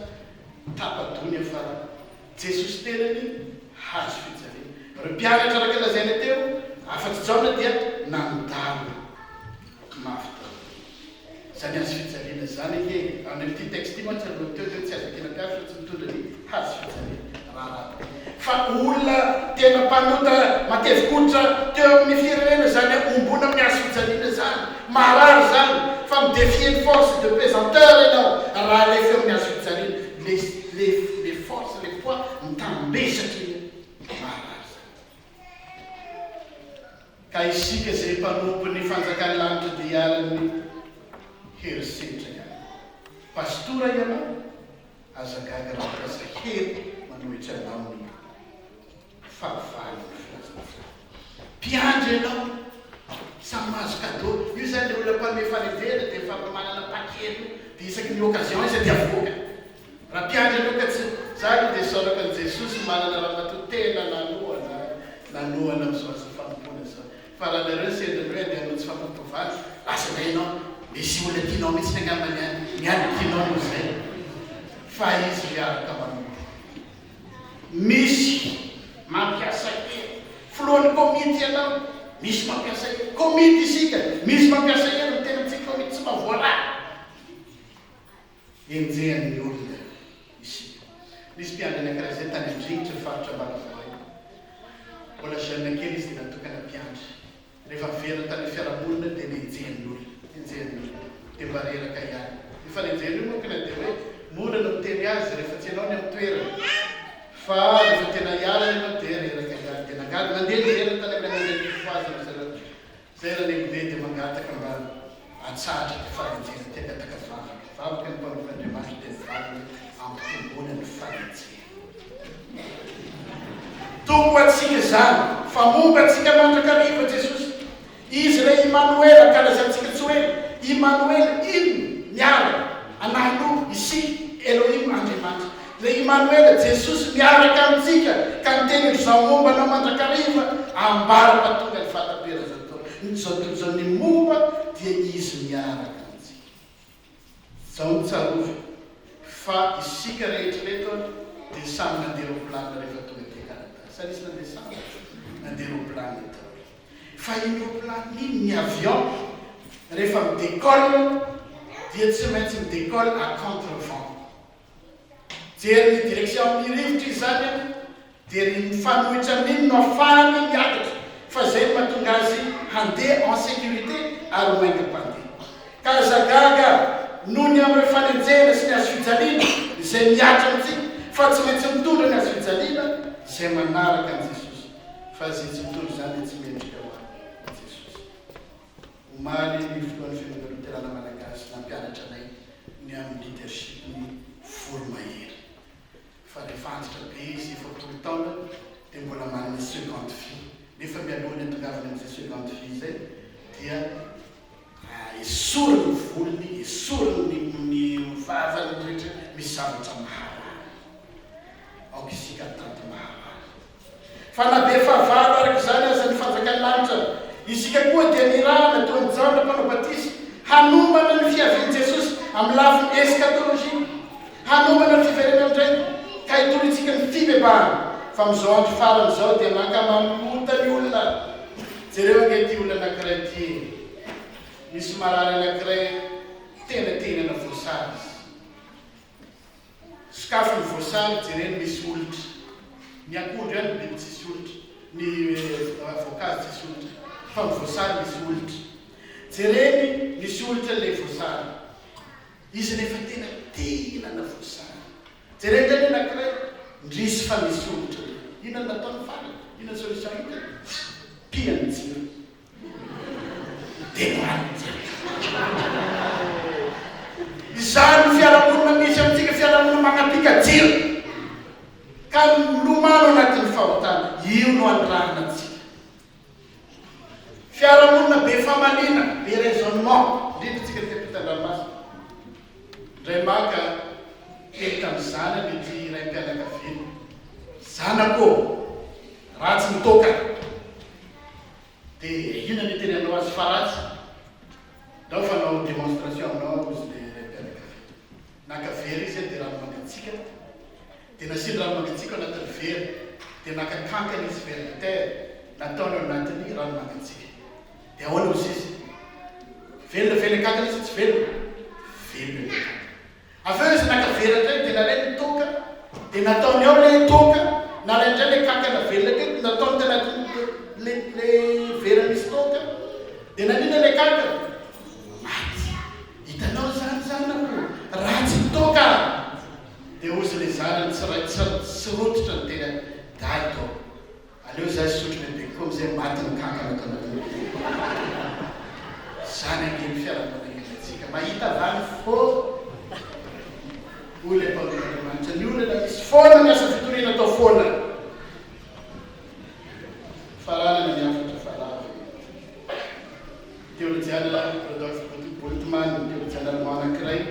tapa-doha niafarany. Jesosy tenany hazo fijaliana. Ireo mpianatra araka lazaina teo afa-tsy Jaona dia nandalo mafy daholo. Izany hazo fijaliana izany ange e! Any amin'ity texte ity mantsy alohan'ny teo dia hoe tsy azo ekena mpiaro fa tsy mitondra ny hazo fijaliana. Raharaha be. Fa olona tena mpanota matevin-koditra teo amin'ny firenena izany ombona amin'ny hazo fijaliana izany. Maharary izany fa mi-defier ny force de pesanteur ianao raha alefa eo amin'ny hazo fijaliana. Le le le force, le poids mitambesatra iny maharary izany. Ka isika izay mpanompon'ny fanjakan'ny lanitra dia iharan'ny herisetra ihany. Pastora ianao, aza gaga raha mampiasa hery manohitra anao ny fahavalon'ny filazantsara. Mpiandry ianao, samy mahazo cadeau. Io izany ilay olona mpanome fanenjehana dia efa manana paquet io, dia isaky ny occasion izy dia avoakany. Raha mpiandry anao ka tsy za aloha dia isaorako an'i Jesosy manana ramatoa tena nanohana ahy, nanohana amin'izao asa fanompoana izao. Fa raha nareo sendra ny hoe andeha hanao tsy fampampovana, lasa indray ianao, misy olona tianao mihitsy angamba ny any, ny any tianao noho izay. Fa izy miaraka manompo. Misy mampiasa hery. Filohan'ny komity ianao, misy mampiasa hery. Komity isika, misy mampiasa hery, miteny amintsika komity tsy mba voarara. Enjehan'ny olona isika. Nisy mpiandry anankiray izay tany Andringitra, faritra Ambalavao. Mbola jeune kely izy dia natokana mpiandry. Rehefa niverina tany amin'ny fiarahamonina dia nenjehan'ny olona. Nenjehan'ny olona. Dia mba reraka ihany. Io fanenjehana io manko na dia hoe mora no miteny azy rehefa tsy ianao ny amin'ny toerana. Fa rehefa tena hiala ianao dia reraka ihany. Dia nangady nandeha niverina tany amin'ny ray aman-dreny nifohazana ry zareo. Zay Ralehibe dia mangataka mba atsahatra ity fahenjehana ity, angataka vavaka. Vavaka ny mpanompon'Andriamanitra dia ny valiny ampitomboina ny fahenjehana. Tompo antsika izany fa momba antsika mandrakariva Jesosy. Izy ilay Imanoela ankalazaintsika tsy ho ela. Imanoela inona? Miaraka. Anahno, isika, Elohim, Andriamanitra. Ilay Imanoela, Jesosy miaraka amintsika ka niteny otrzao momba anao mandrakariva ambara-pahatonga ny fahataperan'izao tontolo izao tontolo izao ny momba dia Izy miaraka amintsika. Zao no tsarovy fa isika rehetra ireto dia samy nandeha roplanina rehefa tonga aty Canada. Sa nisy nandeha sambo? Nandeha roplanina daholo. Fa iny roplanina iny, ny avion rehefa mi-décolle dia tsy maintsy mi-décolle à contre vent. Jery ny direction amin'ny rivotra izy izany an, dia ny mifanohitra amin'iny no afahany miakatra fa izay no mahatonga azy handeha en sécurité ary ho haingam-pandeha. Ka aza gaga noho ny amin'ireo fanenjehana sy ny hazofijaliana izay mihatra amintsika fa tsy maintsy mitondra ny hazofijaliana izay manaraka an'i Jesosy fa izay tsy mitondra izany dia tsy mendrika ho an'i Jesosy. Omaly ny filohan'ny Fiangonana Loterana Malagasy nampianatra anay ny amin'ny leadership ny voromahery. Fa rehefa antitra be izy, 40 taona, dia mbola manana seconde vie. Nefa mialohan'ny hatongavany amin'izay seconde vie izay dia esoriny ny volony, esoriny ny vavany rehetra, misy zavatra maharary. Aoka isika hatanty maharary. Fa na be fahavalo araka izany aza ny fanjakan'ny lanitra, isika koa dia nirahana toa an'i Jaona mpanao batisa hanomana ny fiavian'i Jesosy amin'ny lafiny eschatologique, hanomana ny fiverenany indray ka hitorintsika ny fibebahana, fa amin'izao andro farany izao dia mankamamy ota ny olona. Jereo ange ity olona anankiray ity e! Misy marary anankiray tena te hihinana voasary izy. Sokafy ny voasary jereno misy olitra. Ny akondro ihany no biby tsisy olitra, ny voankazo tsisy olitra fa ny voasary misy olitra. Jereny misy olitra ilay voasary. Izy nefa tena te hihinana voasary. Jereny indray ny anankiray, indrisy fa misy olitra indray. Inona no nataony farany? Inona ny solution hitany? Pihany ny jiro. Izany ny fiarahamonina misy amintsika, fiarahamonina magnapika jiro ka milomano anatin'ny fahotana. Io no anirahana antsika. Fiarahamonina be famaliana, be raisonnement, indrindra tsika aty ampitan-dranomasina. Indray maka teny tamin'ny zanany ity raim-pianakaviana, Zanako ô! Ratsy ny toaka. Dia inona no itenenanao azy fa ratsy? Ndao fanao démonstration aminao aho hozy le raim-pianakaviana. Naka vera izy dia rano mangatsiaka, dia nasiany rano mangatsiaka ao anatin'ny vera, dia naka kankana izy ver de terre, nataony ao anatin'ny rano mangatsiaka. Dia ahoana hozy izy? Velona ve ilay kankana sa tsy velona? Velona ilay kankana. Avy eo izy naka vera indray dia nalainy ny toaka dia nataony ao ilay toaka, nalainy indray ilay kankana velona teto nataony tao anatin'ilay ilay vera misy toaka dia naninona ilay kankana? Maty. Hitanao izany zanako, ratsy ny toaka a! Dia hozy ilay zanany tsy ray tsy tsy rototra ny tenany, dahy toa. Aleo za hisotro bebe kokoa amizay maty ny kankana ato anatin'ny kibo. Zany ange ny fiarahamonina iainantsika. Mahita va ny foana? Hoy ilay mpanompon'Andriamanitra, ny olana misy foana ny asa fitoriana atao foana. Faranana ny hafatra fa lava e. Teolojiana Rudolf Bultmann, teolojiana allemand anankiray,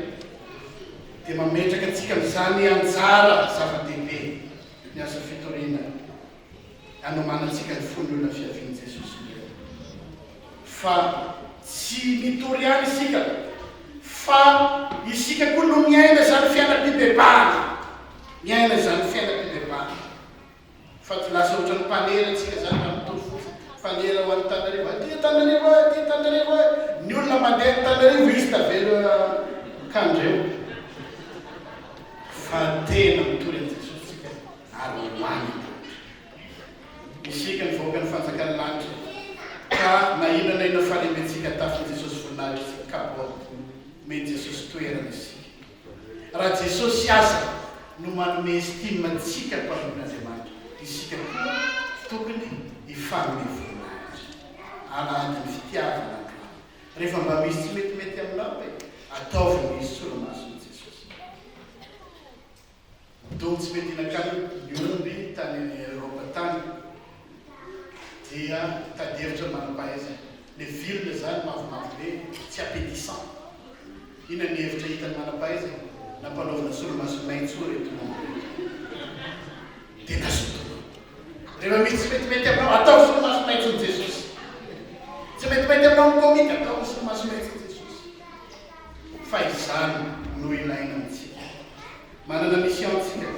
dia mametraka antsika amin'izany anjara zava-dehibe. Ny asa fitoriana hanomanantsika ny fon'ny olona fiavian'i Jesosy indray. Fa tsy mitory ihany isika fa isika koa no miaina izany fiainam-pibebahana. Miaina izany fiainam-pibebahana. Fa tsy lasa ohatran'ny mpanera isika izany raha mitory fotsiny. Mpanera ho an'Antananarivo, aty Antananarivo e, aty Antananarivo e. Ny olona mandeha Antananarivo izy tavela kandreo. Fa tena mitory an'i Jesosy isika ary ho any an-danitra. Isika ny vahoakan'ny fanjakan'ny lanitra ka na inona na inona fahalementsika tafin'i Jesosy voninahitra isika kapoaka. Omen'i Jesosy toerana isika. Raha Jesosy aza no manome estime antsika mpanompon'Andriamanitra, isika koa tokony hifanome voninahitra. Alahadin'ny fitiavana androany. Rehefa mba misy tsy metimety aminao e, ataovy ny solomason'i Jesosy. Dony tsy mety hihinan-kanina ny omby tany Eropa tany dia nitady hevitra ny manam-pahaizana. Le vilona izany mavomavo be, tsy appétissant. Inona ny hevitra hitan'ny manam-pahaizana? Nampanaovina solomaso maitso ireto omby ireto. Dia nazoto. Rehefa misy tsy metimety aminao, ataovy solomaso maitson'i Jesosy. Tsy metimety aminao ny komity, ataovy solomaso maitson'i Jesosy. Fa izany no ilaina amintsika. Manana mission tsika,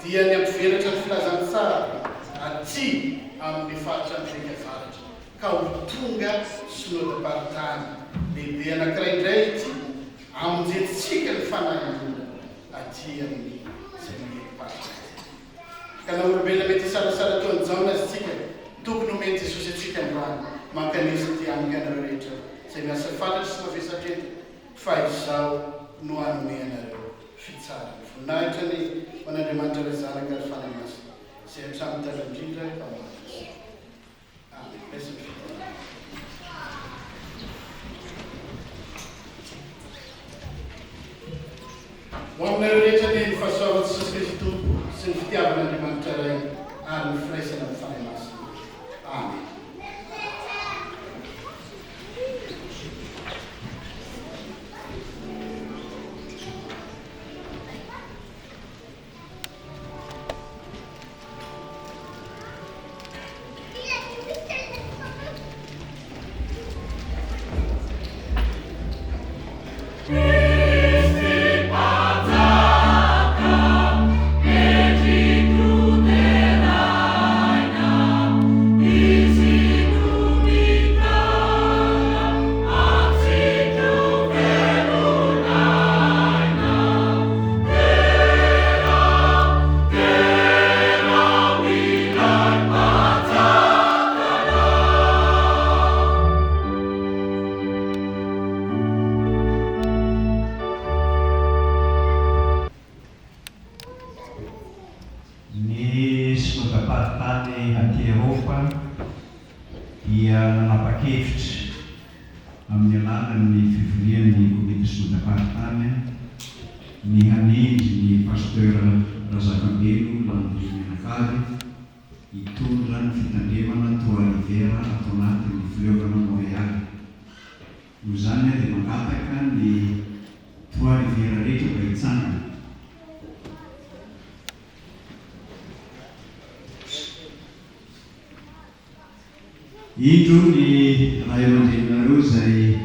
dia ny hampivelatra ny filazantsara aty amin'ny faritra Afrika Avaratra, ka ho tonga synodam-paritany lehibe anankiray indray ity, hamonjentsika ny fanahin'olona aty amin'ny izay mamely-paritra aty. Ka na olombelona mety hisalasala toa an'i Jaona aza isika, tokony homen'i Jesosy antsika androany, Mankanesa aty amiko ianareo rehetra izay miasa fatratra sy mavesatra entana, fa Izaho no hanome anareo fitsarana. Voninahitra anie ho an'Andriamanitra Ray Zanaka ary Fanahy Masina, izay hatramin'ny taloha indrindra ka ho mandrakizay. Amen. Raiso ny fitahiana. Ho aminareo rehetra anie ny fahasoavan'i Jesosy Kristy Tompo sy ny fitiavan'Andriamanitra Ray ary ny firaisana amin'ny Fanahy Masina. Amen. Ny Synodam-paritany aty Eropa dia nanapa-kevitra amin'ny alalan'ny fivorian'ny Komity Synodam-paritany ny hanendry ny Pasteur Razakambelo Landry mianakavy hitondra ny fitandremana Trois Rivières ato anatin'ny fileovana Montréal. Noho izany aho dia mangataka ny Trois Rivières rehetra mba hitsangana. Indro ny ray aman-dreninareo izay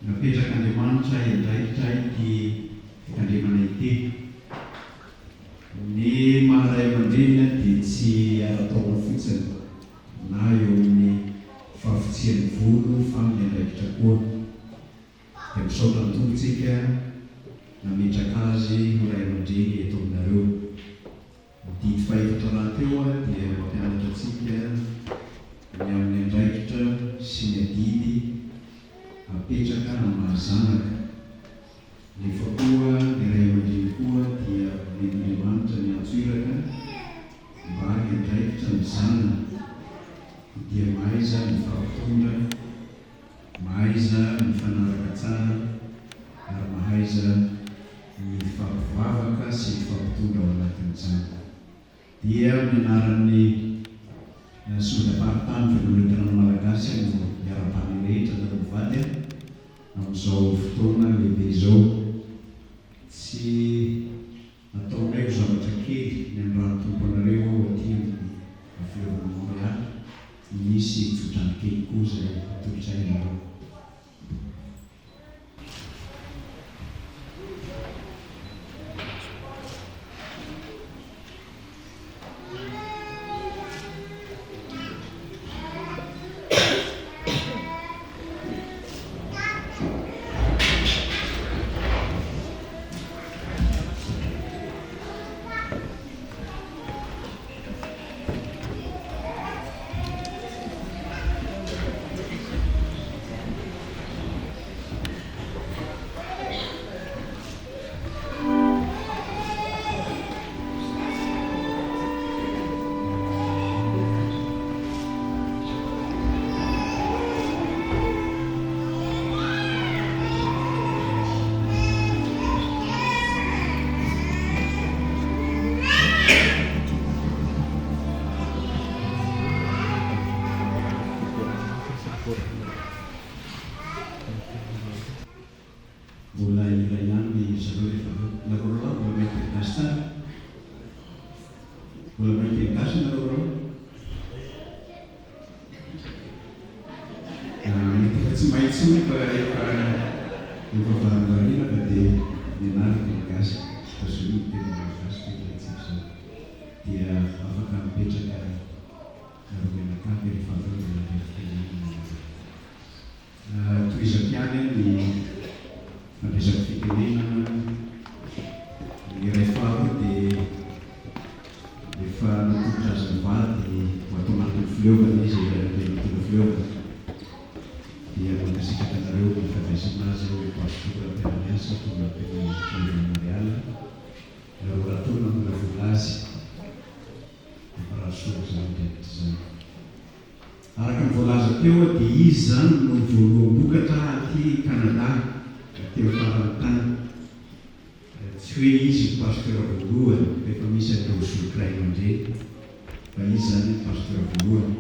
napetrak'Andriamanitra hiandraikitra ity fitandremana ity. Ny maha ray aman-dreny dia tsy ara-taona fotsiny na eo amin'ny fahafotsian'ny volo fa amin'ny andraikitra koa. Dia misaotra ny Tompo tsika nametraka azy ho ray aman-dreny eto aminareo. Ny didy fahefatra rahateo dia mampianatra antsika ny amin'ny andraikitra sy ny adidy apetraka amin'ny maha zanaka. Nefa koa ny ray aman-dreny koa dia omen'Andriamanitra ny antso iraka mba hiandraikitra ny zanany. Dia mahaiza mifampitondra, mahaiza mifanaraka tsara ary mahaiza mifampivavaka sy mifampitondra ao anatin'izany. Dia amin'ny anaran'ny Synodam-paritany Fiangonana Loterana Malagasy no iarahabana ny rehetra nareo mivady amin'izao fotoana lehibe izao. Tsy ataonay ho zavatra kely ny anirahan'ny Tompo anareo ao aty amin'ny fileovana Montréal. Misy tsodrano kely koa izay atolotray anareo. Mbola iray ihany ry zareo rehefa avy eo. Nareo roalahy mbola mahay teny gasy tsara? Mbola mahay teny gasy nareo roalahy? Mety efa tsy mahay intsony fa efa efa varimbariana fa dia nianarana teny gasy. Tazomina ny teny malagasy fa ilaintsika izany. Dia afaka mipetraka nareo mianakavy rehefa avy eo dia mandray fitenenana nareo. Tohizako ihany ny fandraisako fitenenana. Ny iray faharoa dia efa natolotra azy mivady ho ato anatin'ny fileovana izy, iray aman-dreny mitondra fileovana. Dia mankasitraka anareo ny fandraisana azy ho pastora mpiara-miasa ato anatin'ny fileovana Montréal. Nareo rahateo namolavola azy. Dia mirary soa amin'izany rehetra izany. Araka ny voalaza teo dia izy izany no voaloham-bokatra aty Canada teo farany tany. Tsy hoe izy no pasteur voalohany fa efa misy an'ireo zoky ray aman-dreny fa izy izany no pasteur voalohany.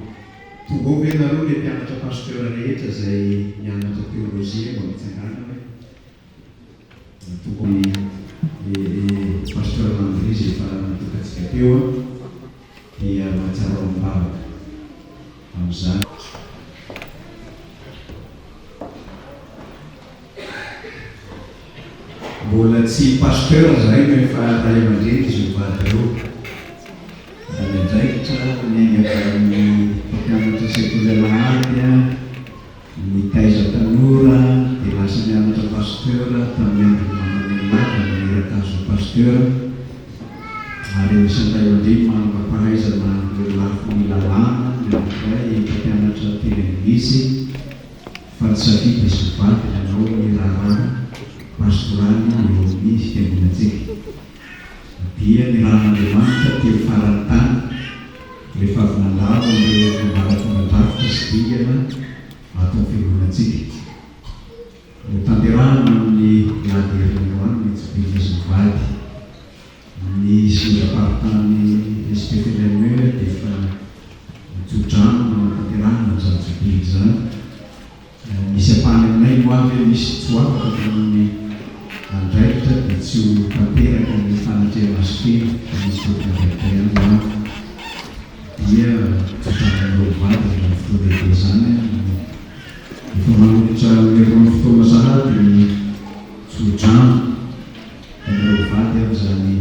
Tonga ao ve nareo le mpianatra pasteur rehetra izay nianatra teolojia mba mitsangàna hoe? Tonga ny pasteur Landry izay efa natokantsika teo dia mahatsiaro amim-bavaka amin'izany. Mbola tsy pasteur zahay no efa ray aman-dreny izy mivady ireo. Raha ny andraikitra miainga avy amin'ny mpampianatra sekoly alahady, nitaiza tanora dia lasa nianatra pasteur tamin'ny andron'i Maman'i Lava naniraka azy ho pasteur ary anisan'ny ray aman-dreny manana fahaizana eo lafiny lalàna ny anankiray mpampianatra teny anglisy. Fa nisafidy izy mivady nanao ny raharaha pastoraly eo amin'ny fiangonantsika. Dia nirahan'Andriamanitra teo faran'ny tany, rehefa avy nandalo an'ireo ambaratongan-drafitra sy dingana ato amin'ny fiangonantsika. Notanterahana amin'ny alahady herinandroany ny jobilin'izy mivady. Ny synodam-paritany SPFLME dia efa nitso-drano nanatanterahana an'izany jobily izany. Misy ampahany aminay moa ve misy tsy ho afaka fa noho ny andraikitra dia tsy ho tanteraka ny fanatrehana azy feno fa misy tompon'andraikitra ihany ho avy dia tso-drano amin'ireo mivady amin'izany fotoana. Efa manomboka mialoha ny fotoana sahady ny tsodrano anareo mivady amin'izany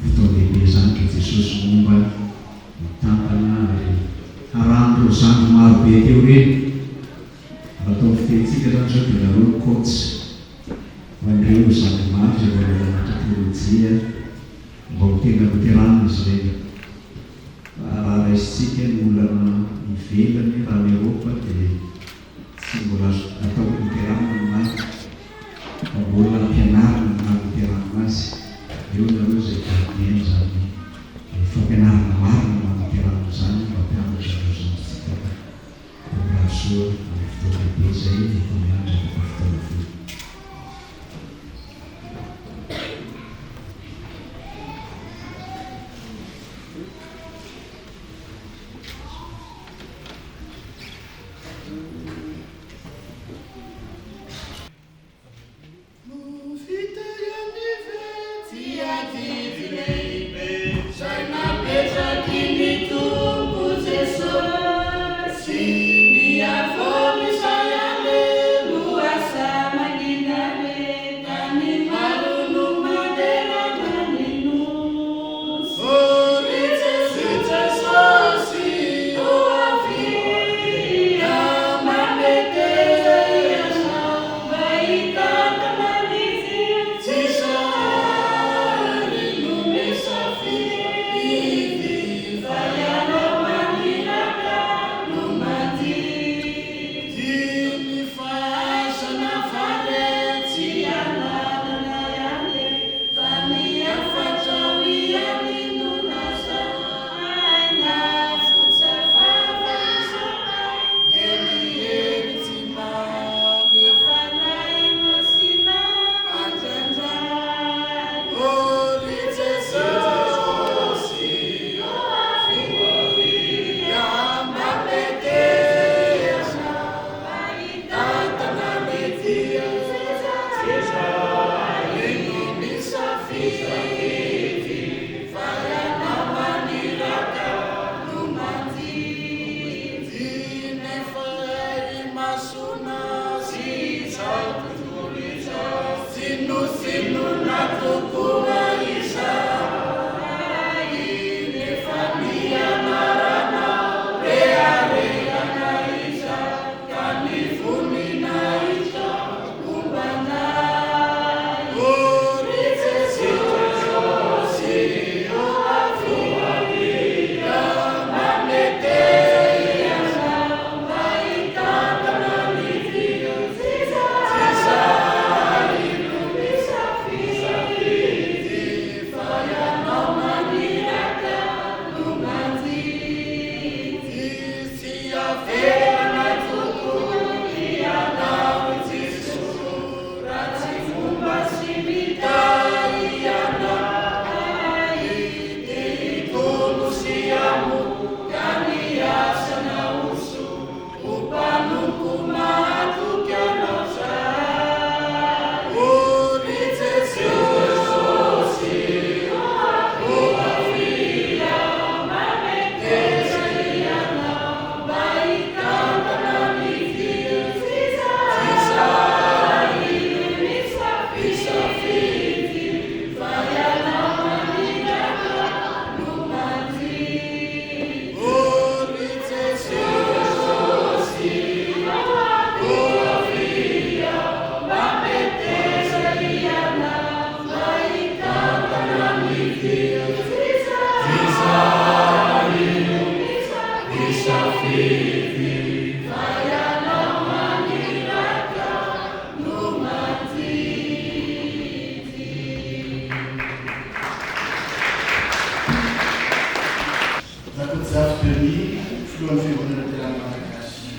fotoan-dehibe izany ka Jesosy momba mitantana ary harahan'ireo zandry maro be teo ireny. Raha atao amin'ny fitenintsika izany izao dia nareo ny coach ho an'ireo zandry maro izay mbola hianatra teolojia mba ho tena loteranina izy ireny. Fa raha raisintsika ny olana ivelany raha any Eropa dia tsy mbola azo atao hoe loteranina ny maro fa mbola ampianarina ny maha loteranina azy. Eo nareo izay gardien izany fampianarana marina maha loteranina izany mba hampianatra an'ireo zandrintsika fa dia mirary soa amin'ny fotoan-dehibe izay efa miandry afaka fotoana fohy. Rakotozafy Denis, filohan'ny Fiangonana Loterana Malagasy.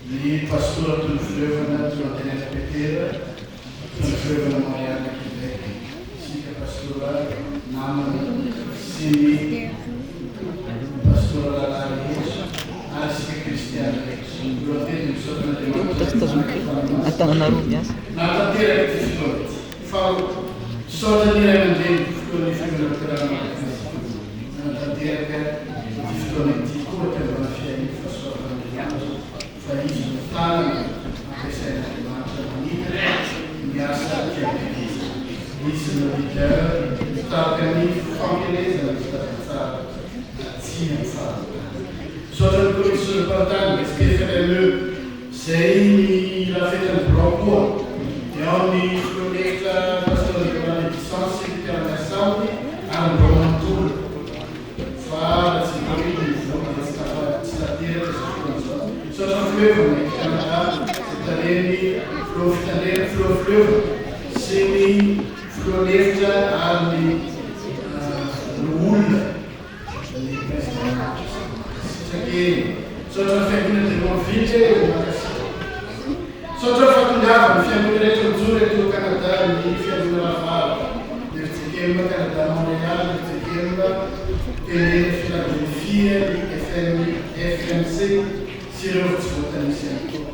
Ny Pastora Tonifileovana Toloantenaina Petera, Tonifileovana Marianne Québec, isika Pastora namana sy ny Pastora rahalahy rehetra ary isika Kristiana rehetra. Voalohany dia misaotra an'Andriamanitra nahatanteraka ity fotoana ity. Faharoa, misaotra ny ray aman-dreny filohan'ny Fiangonana Loterana Malagasy nanatanteraka ity fotoana ity koa teo ambany fiahian'ny fahasoavan'Andriamanitra fa izy no. tanana ampiasain'Andriamanitra manitatra ny asa fiankelezana. Izy no leader mitarika ny fampielezana ny filazantsara aty amin'ny faritany. Misaotra ny Komisionam-paritany, SPFME, izay nirafetan'ny birao koa. Dia ao ny filoha lefitra Pasteur Nicolas Ledison sy ny mpiara-miasa aminy ary ny birao manontolo. Fa raha tsy ireo ny niveau dia tsy tafa tsy tanteraka izao fotoana izao. Misaotra ny fileovana eto Canada izay talen'ny filoha fitandrena, filoha fileovana sy ny filoha lefitra ary ny loholona ny président rehetra. Mankasitraka e! Misaotra ny fiangonana de Montville e! Mankasitraka. Misaotra ny fahatongavan'ny fiangonana rehetra mijoro eto Canada, ny fiangonana Laval, ny fjkm Canada Montréal, ny fjkm Tenerife Philadelphia, ny FM, FMC sy ireo tsy voatanisa ihany koa.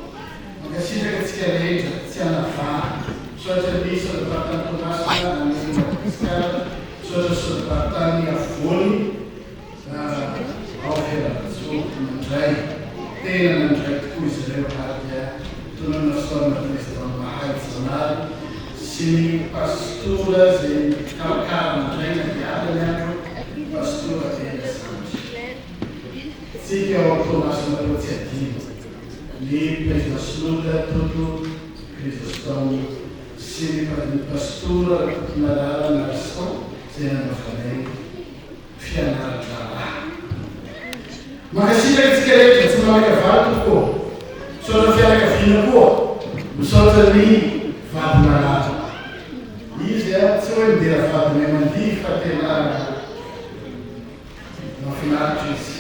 Mankasitraka antsika rehetra tsy anavahana. Misaotra ny Sodam-paritany Toamasina any Madagasikara, misaotra Sodam-paritany Afovoany, Ao Fianarantsoa nandray, tena nandray tokoa izy ireo ary dia tononina fisaorana Président Mahay Janary sy ny Pastora izay nikarakara nandray na dia alina ny andro, Pastora Bela Zandry. Tsika ao Toamasina koa tsy adino ny Président Synode Toto Chrysostome sy ny Pastora Rakotomalala Narison izay nanaovanay fianaran-draharaha. Mankasitraka antsika rehetra tsy manakavaly tompoko ô. Misaotra ny fianakaviana koa. Misaotra ny vady malala. Izy a, tsy hoe midera vadinay mandihy fa tena mahafinaritra izy.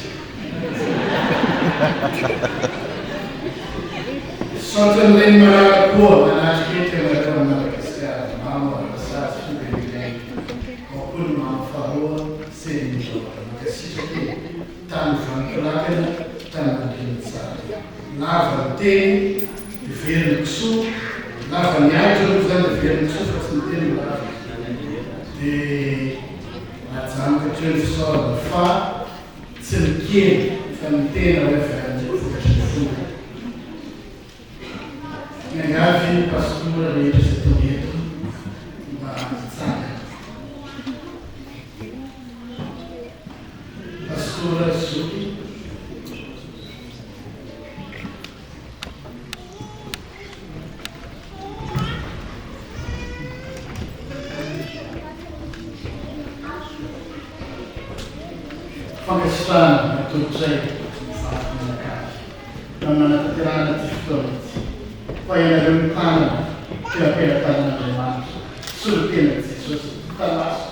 Misaotra ny reny malala koa nanatrika eto ianareo any Madagasikara. Mama, Rasazy, Fidy, Milena. Ao koa ny mamy faharoa Céline Dion. Mankasitraka e! Tany vanon-kilakana, tany nandriana tsara. Lava ny teny, dia very ny kisoa, lava ny ahitra aloha izany dia very ny kisoa fa tsy ny teny no lava. Dia ajanoko hatreo ny fisaorana fa tsy ny kely fa ny tena hoe avy any vokatry ny fo. Miangavy ny pastora rehetra izay tonga eto mba hitsangana. Pastora Zoky. Fankasitrahana natolotray ny vady mianakavy. Tamin'ny nanatanterahana ity fotoana ity, fa ianareo no tanana teo am-pelatanan'Andriamanitra, solontenan'i Jesosy, hita maso,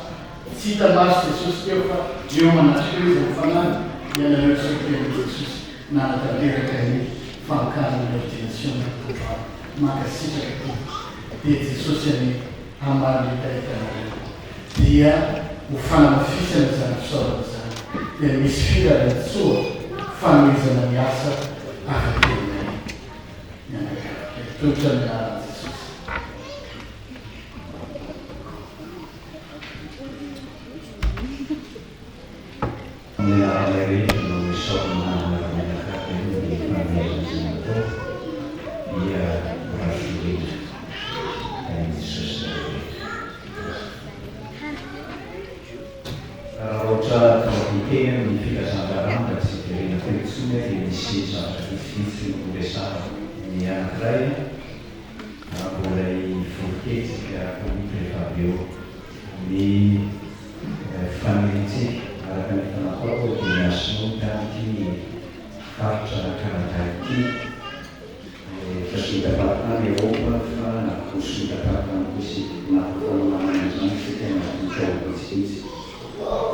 tsy hita maso Jesosy teo fa eo manatrika eo Izy amin'ny fanahiny, ianareo no solontenan'i Jesosy nanatanteraka ny famokarana ny ordination androany. Mankasitraka tompoko. Dia Jesosy anie hamaly ny hetahetanareo. Dia ho fanamafisana izany fisaorana izany dia misy firariantsoa fanohizana ny asa avy aty aminay mianakavy. Atolotra ny anaran'i Jesosy. Ny anaranay rehetra no isaorana anareo mianakavy amin'ny fanomezana izay natao dia mirary indrindra tahin'i Jesosy nareo rehetra. Raha ohatra tonga hiteny amin'ny filazan-draharaha mba tsy hiverena teo intsony aho dia misy zavatra vitsivitsy no horesahako. Ny anankiray raha mbola hivory kely isika komity rehefa avy eo. Ny faniriantsika araka ny efa natao dia ny hahazoana ity faritra Canada ity. Efa vita fahatany Eropa fa naroso vita fahatany koa isika. Anatin'ny fanomanana izany isika mahavita ho vitsivitsy.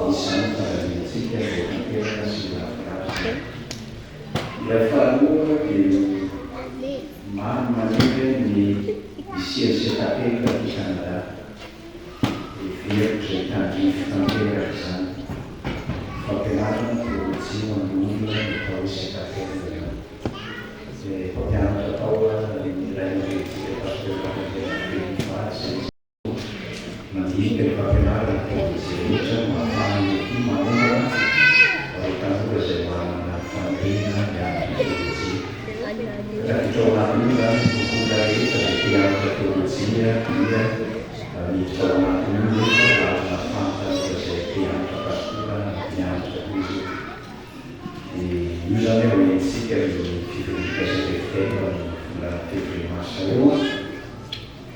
Misy izany ny fandaminantsika vao tanteraka sy ho lavorary izany. Ilay faharoa dia maro maniry ny hisian'ny CKP aty Canada. Heveriko izay tandrify tanteraka izany. Fampianarana teolojia ho an'ny olona no atao hoe CKP izany. Dia mpampianatra tao ny ray aman-drenintsika Pasteur Randrianarivelo mivady izay izy no nandinika ny fampianarana teolojia rehetra mba hahafahan'ny aty manombana ireo tanora izay manana faniriana hianatra teolojia. Tafiditra ao anatin'io izany ny olona rehetra izay te hianatra teolojia dia miditra ao anatin'io nefa lalana fantany izay te hianatra pastora mianatra koa izy io. Dia io izany aoriantsika ny fivorian'ny SFFTM ny volana février mars io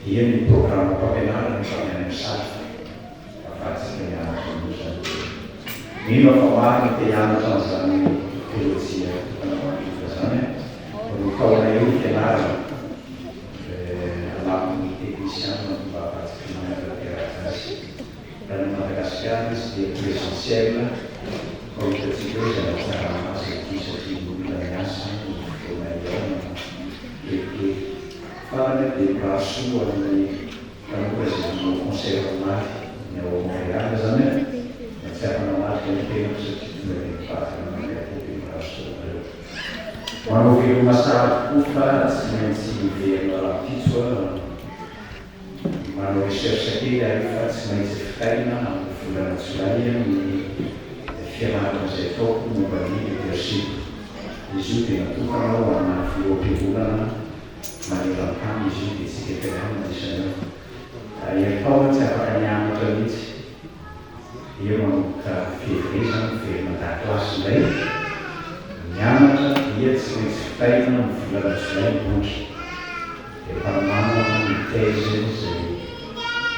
dia ny programam-pampianarana efa avy any amin'ny salle. Afahantsika mianatra an'io izany. Mino aho fa maro ny te hianatra an'izany teolojia tokana ho an'ny Rivotra izany an. Roa taona eo ny fianarana. Alamin'ny teknisianina ny fomba ahafahantsika manatanteraka azy. Raha ny Madagasikara izy dia présentiel fa ho hitantsika eo izay hahatsarana azy aty satria ny olona miasa ny fotoana hihaonana kelikely. Farany aho dia mirary soa ho an'ny Tanora izay nanao concert omaly ny ao Montréal zany an, mba tsy afa-nanatrika ny tenako satria tonga dia nivadika nanakay teo dia mirary soa anareo. Manao veloma sahady koa fa tsy maintsy miverina rahampitso an, manao recherche kely aho fa tsy maintsy vitaina amin'ny volana jolay ny fianarana izay ataoko momba ny leadership. Izy io dia natokana ho ana filoham-piangonana maneran-tany izy io dia tsika eto ihany no anisan'io. Herintaona tsy afaka nianatra mihitsy. Dia manomboka février zany miverina an-dakilasy indray mianatra dia tsy maintsy vitaina amin'ny volana jolay ny boky. Dia fanomanana ny thèse izay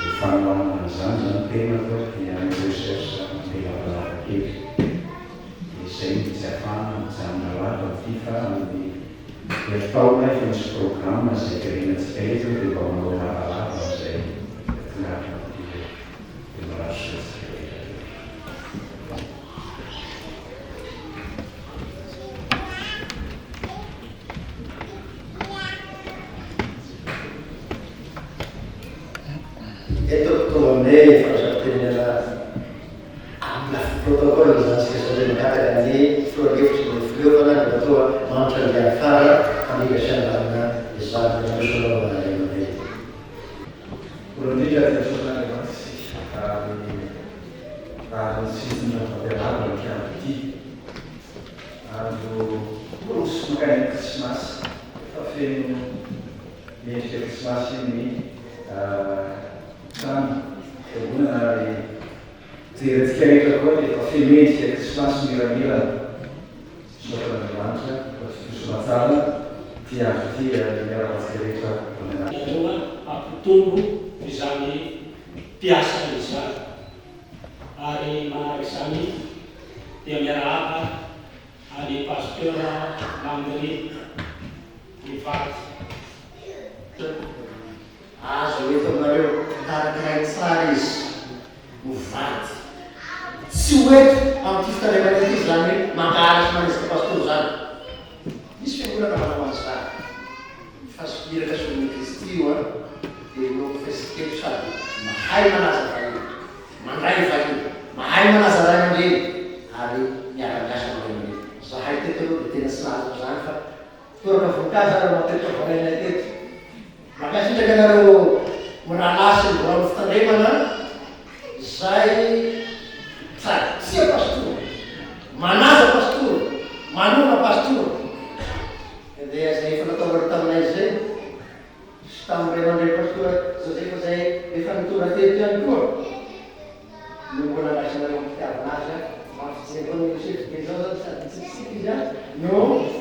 ho fanohanana an'izany zany tenako dia hanao recherche mandeha lavalava kely. Dia izay no tsy afahana mijanona lava amin'ity fa amin'ny Herintaona efa misy programme izay jerenantsika eto dia mba manao lavalava amin'izay tonga aty izay. Dia mirary soa antsika rehetra rehetra. Eto tonga aminay fandraisam-pitenenana Amin'ny lafiny protocole izany isika izao dia mangataka ny filoha lefitry ny fileovana Andriamatoa Manitra Andrianifara handrindra sy handamina izany Androso anaovana ray aman-dreny. Voalohany indrindra dia misaotra an'Andriamanitra isika ary rariny sy hitsiny fampianarana ity andro ity. Andro miroso mankany amin'ny Krismasy. Efa feno endrika Krismasy ny trano fiangonana ary Jerentsika rehetra koa dia efa feno endrika krismasy miramirana. Misaotra an'Andriamanitra fa tontosa soamantsara ity andro ity ary miarahaba antsika rehetra amin'ny anarany. Nareo hampitombo izany mpiasa izany. Ary manaraka izany dia miarahaba an'i Pasteur Landry mivady. Aza ho eto aminareo, karakarainy tsara izy ho vady. Tsy ho eto amin'ity fitandremana ity izany hoe mankahala sy manenjika pastora izany. Misy fiangonana manao an'izany. Fa iraka solon'i Kristy io an, dia inoako fa isika eto sady mahay manaja vahiny, mandray vahiny, mahay manaja ray aman-dreny ary miara-miasa amin'ny ray aman-dreny. Zahay teto aloha dia tena tsy nahazo an'izany fa Toraka voninkazo ary matetika voarainay teto. Mankasitraka anareo mirahalahy sy ny biraon'ny fitandremana izay sady tia pastora, manaja pastora, manohana pastora. Dia izay efa nataonareo taminay izay sy tamin'ny ray aman-dreny pastora Joseph izay efa nitondra teto ihany koa. No mbola andraisanareo am-pitiavana azy an! Mampijery an'i Yosefu be zao zany sady mitsikitsiky izy an no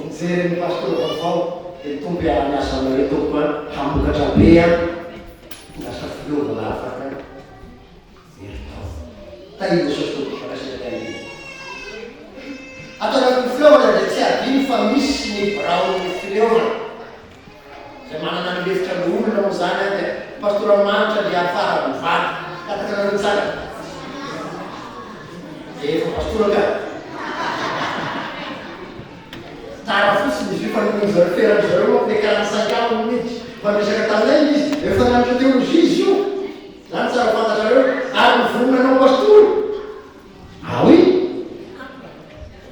mijery ny pastora vaovao dia ny Tompo hiara-miasa aminareo tompoko an hamokatra be an ho lasa fileovana afaka herintaona. Tahin'i Jesosy tompoko mankasitraka indrindra. Ato anatin'ny fileovana dia tsy adino fa misy ny biraon'ny fileovana. Izay manana ny lefitra loholona moa izany an dia Pastora Manitra Andriafara mivady. Fantatrareo tsara. Dia efa pastora ka. Tara fotsiny izy io fa noho zareo feran-dry zareo manko le 45 ans no miditra. Fa niresaka taminay izy, efa nianatra théologie izy io. Izany tsara fantatrareo. Ary nivonona hanao pastora. Ah oui.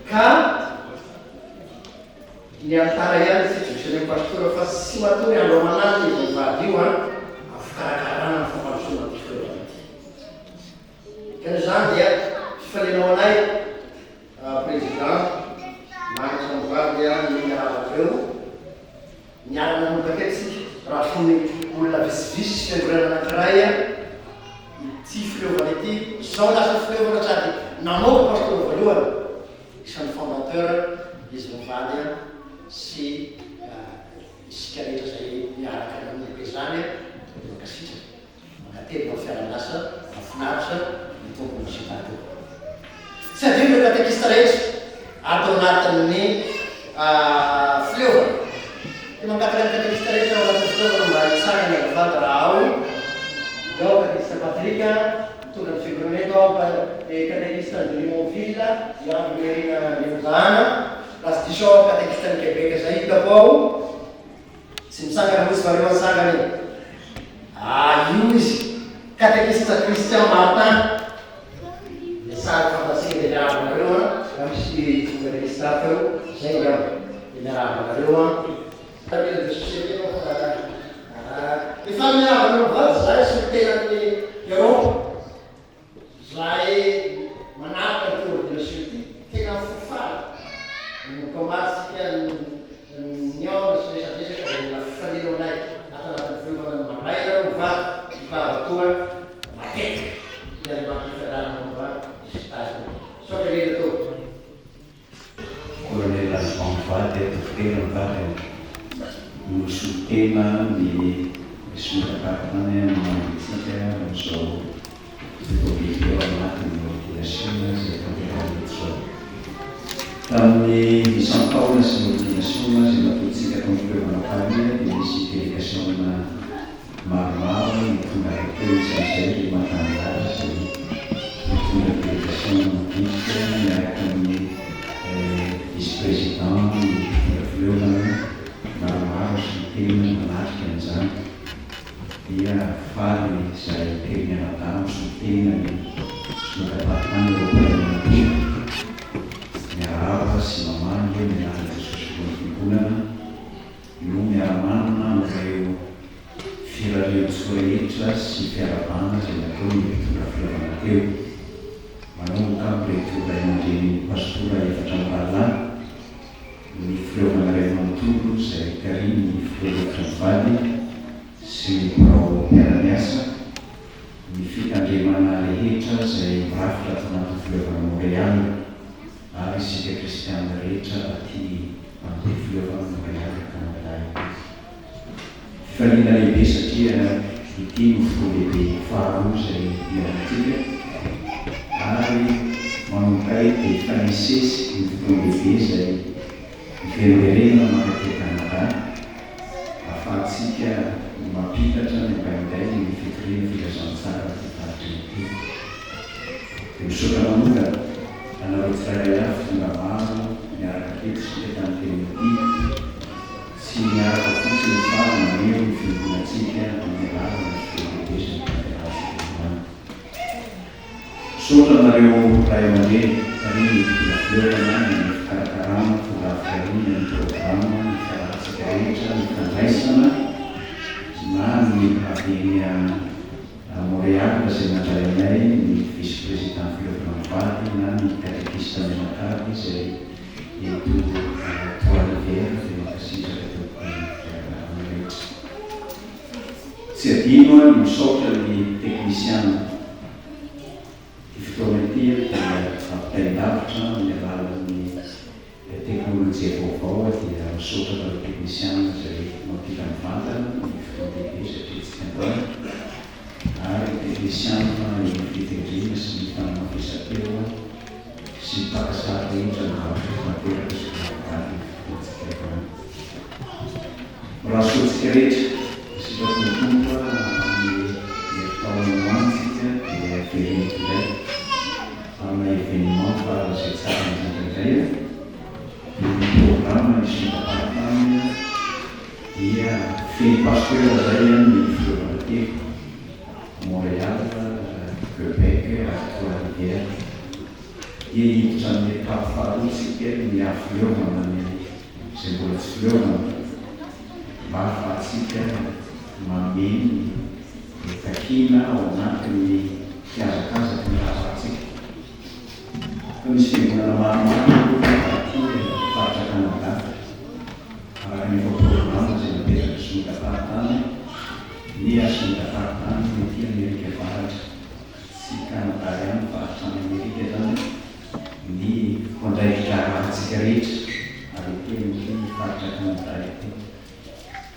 Ka Ny alitara ihany tsy itovizan'io pastora fa tsy matory andro aman'alina izy mivady io an, amin'ny fikarakarana ny fampandrosoana ity fitaovana ity. Ka noho izany dia fifaliana ho anay Président Manitra mivady ny miarahaba anareo. Niara-nanomboka teto isika raha fony olona vitsivitsy sy fiangonana anankiray ity fileovana ity, izao lasa fileovana sady namoaka pastora voalohany, isan'ny fondateur izy mivady sy isika rehetra izay miaraka nanomboka izany dia mankasitraka. Mankatelina ny fiaraha-miasa mahafinaritra ny Tompo Mosita teo. Tsy adino ireo katekista rehetra ato anatin'ny fileovana. Dia mangataka ny katekista rehetra ao anatin'ny fileovana mba hitsangana azafady raha ao. Ao katekista Patrick, mitondra ny fiangonana eto ao katekista Denis Monville, i Andry Nirina Andriamozahana. Raha tsy diso aho katekistan'i Québec izay hitako ao. Tsy mitsangana mihitsy fa reo atsangana e! Ah io izy! Katekista Christian Martin! Ilay sary fantatsika dia miarahaba anareo an! Raha misy katekista hafa eo, izay angamba, dia miarahaba anareo an! Mila de société moa fa ah! Efa miarahaba anareo mivady izahay solontenan'ny Europe. Zahay manaraka ity ordination ity tena fo faly nanomboka omaly tsika nihaona sy niresadresaka dia mbola fifaliana ho anay ato anatin'ny fiovana ny mandray anareo mivady hivava toa matetika dia Andriamanitra fiadanana momba ny stage Misaotra indrindra tompoko. Colonel Alban mivady dokotera mivady no solontena ny synodam-paritany mamangy antsika amin'izao fotoam-dehibe ao anatin'ny ordinasiona izay tanterahina eto izao. Tamin'ny isan-taona sy ny ordinasiona izay nataontsika tao amin'ny fileovana Paris dia nisy delegasiona Maromaro ny tonga avy teo isan'izay ry Madame Lala izay nitondra délégation madinika niaraka amin'ny vice président ny mpitondra fileovana maromaro sy ny tena nanatrika an'izany dia faly izahay telo mianadahy misolo tena ny Synodam-paritany Eoropeana manontolo miarahaba sy mamaly ny anaran'i Jesosy Filohan'ny Fiangonana no miara-manana amin'ireo firariantsoa rehetra sy fiarahabana izay nataon'ny mpitondra fivavahana teo. Manomboka amin'ireto ray aman-drenin'ny pastora efatra mirahalahy, ny fileovana iray manontolo izay tarihin'ny filoha lefitra mivady sy ny birao mpiara-miasa, ny fitandremana rehetra izay mirafitra ato anatin'ny fileovana Montréal ary isika kristiana rehetra aty amin'ity fileovana Montréal Canada ity. Fifaliana lehibe satria ity no fotoan-dehibe faharoa izay hihaonantsika ary manomboka eto dia hifanesisesy ny fotoan-dehibe izay hiverimberenana mankaty Canada ahafahantsika mampitatra ny ampahinday ny fitoriana filazantsara aty faritra ity. Dia misaotra manokana anareo tsirairay avy tonga maro niaraka teto isika tamin'ity anio ity. Tsy miaraka fotsiny fa maneho ny fiangonantsika amin'ny alalan'ny fotoan-dehibe izay notanterahantsika androany. Misaotra anareo ray aman-dreny ry ny mpitondra fileovana ny amin'ny fikarakarana tondravikarohina ny programa ny fiarahantsika rehetra ny fandraisana na ny avy eny Montréal izay nandray anay ny vice président fileovana mivady na ny catéchiste mianakavy izay Eto Trois Rivières dia mankasitraka tompoko ny fikarakarana rehetra. Tsy adino ny misaotra ny teknisiana. Ity fotoana ity dia ampitain-davitra amin'ny alalan'ny teknolojia vaovao dia misaotra anareo teknisiana izay mampita mivantana ny fotoan-dehibe satria tsy androany ary ny teknisiana eo amin'ny fitendrena sy ny fanamafisam-peo sy ny mpaka sary rehetra nivarotra tanteraka sy nahavary ny fotoantsika androany. Mirary soa antsika rehetra, ny sitrapon'ny Tompo amin'ny herintaona ho any tsika dia very eto indray amina événement faran'izay tsara indrindra indray dia ny programme ny synodam-paritany dia feno pasteur zay ny fileovana telo Montréal, Québec ary Trois Rivières. Dia hiditra amin'ny étape faharoa isika ny hahafileovana ny izay mbola tsy fileovana mba hahafahantsika mameno ny takiana ao anatin'ny fihazakazaky ny raharahantsika. Fa misy fiangonana maromaro aty faritra Canada araka ny efa programme izay napetraka. Ny hasinda faritany ety Amerika Avaratra, tsy Canada ihany fa hatrany Amerika izany, ny mpiandraiki-draharahantsika rehetra ary ety amin'ity faritra Canada ity.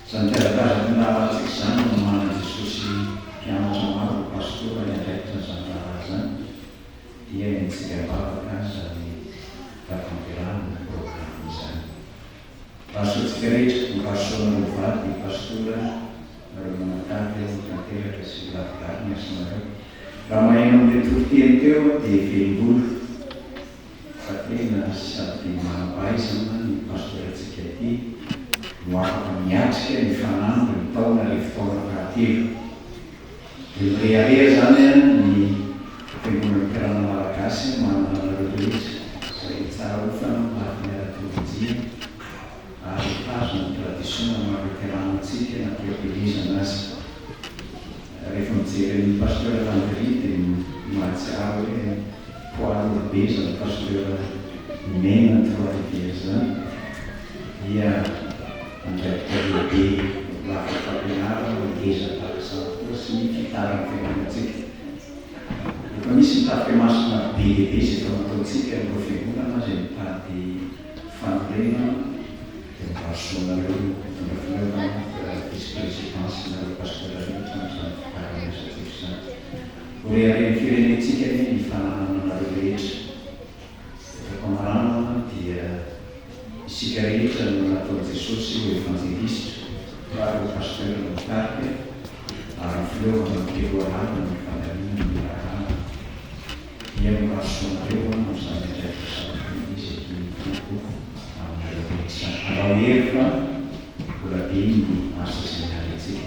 Izany fihazakazaky ny raharahantsika izany no nomanan'i Jesosy mpianatra maro ho pastora hiandraikitra an'izany raharaha izany, dia entintsika am-bavaka izany fahatanterahana ny programa izany. Pasoantsika rehetra, ny pasoanareo mivady, ny pastora, nareo mianakavy ho tanteraka sy ho lavorary ny asanareo. Raha maheno an'ilay toriteny teo aho dia velom-bolo fa tena sady manam-pahaizana ny pastorantsika ity no afaka miatrika ny fanamby ny taona arivo taona fahatelo. Dia mirehareha izany ny Fiangonana Loterana Malagasy manana anareo rehetra izay tsara hofana amin'ny lafiny ara-teolojia ary mitazona ny tradisiona maha Loterana antsika na teo-pielezana aza. Rehefa mijery an'i Pasteur Landry dia mahatsiaro hoe poids lourd be izany Pasteur Mena Trois Rivières izany dia andraikitra lehibe lafiny fampianarana, ngeza tahaka izany koa sy ny fitaran'ny fiangonantsika. Efa misy ny tafika masina be dia be izay efa nataontsika amin'ireo fiangonana izay mitady fanorenana dia mirary soa anareo mpitondra finoana, vice président sy nareo pasteur rehetra amin'izany fitarana asantsika izany. Ho reharehan'ny firenentsika anie ny fananana anareo rehetra. Eto am-pamaranana dia isika rehetra no nataon'i Jesosy ho evanjelistra, ary ho pasteur no mitarika, ary ny fileovana no telohalana ny fandaminana ny raharaha. Dia mirary soa anareo aho amin'izany andraikitra sarobidy izay tian'ny Tompo aminareo rehetra izany. Alao hery fa mbola be ny asa izay miandry antsika.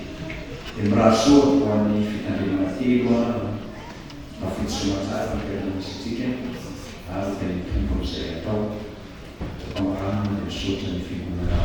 Dia mirary soa ho an'ny fitandremana telo aho. Tafiditra soamantsara ny toerana misy antsika ary dia mitombo amin'izay atao. Eto am-pamaranana dia misaotra ny Fiangonana.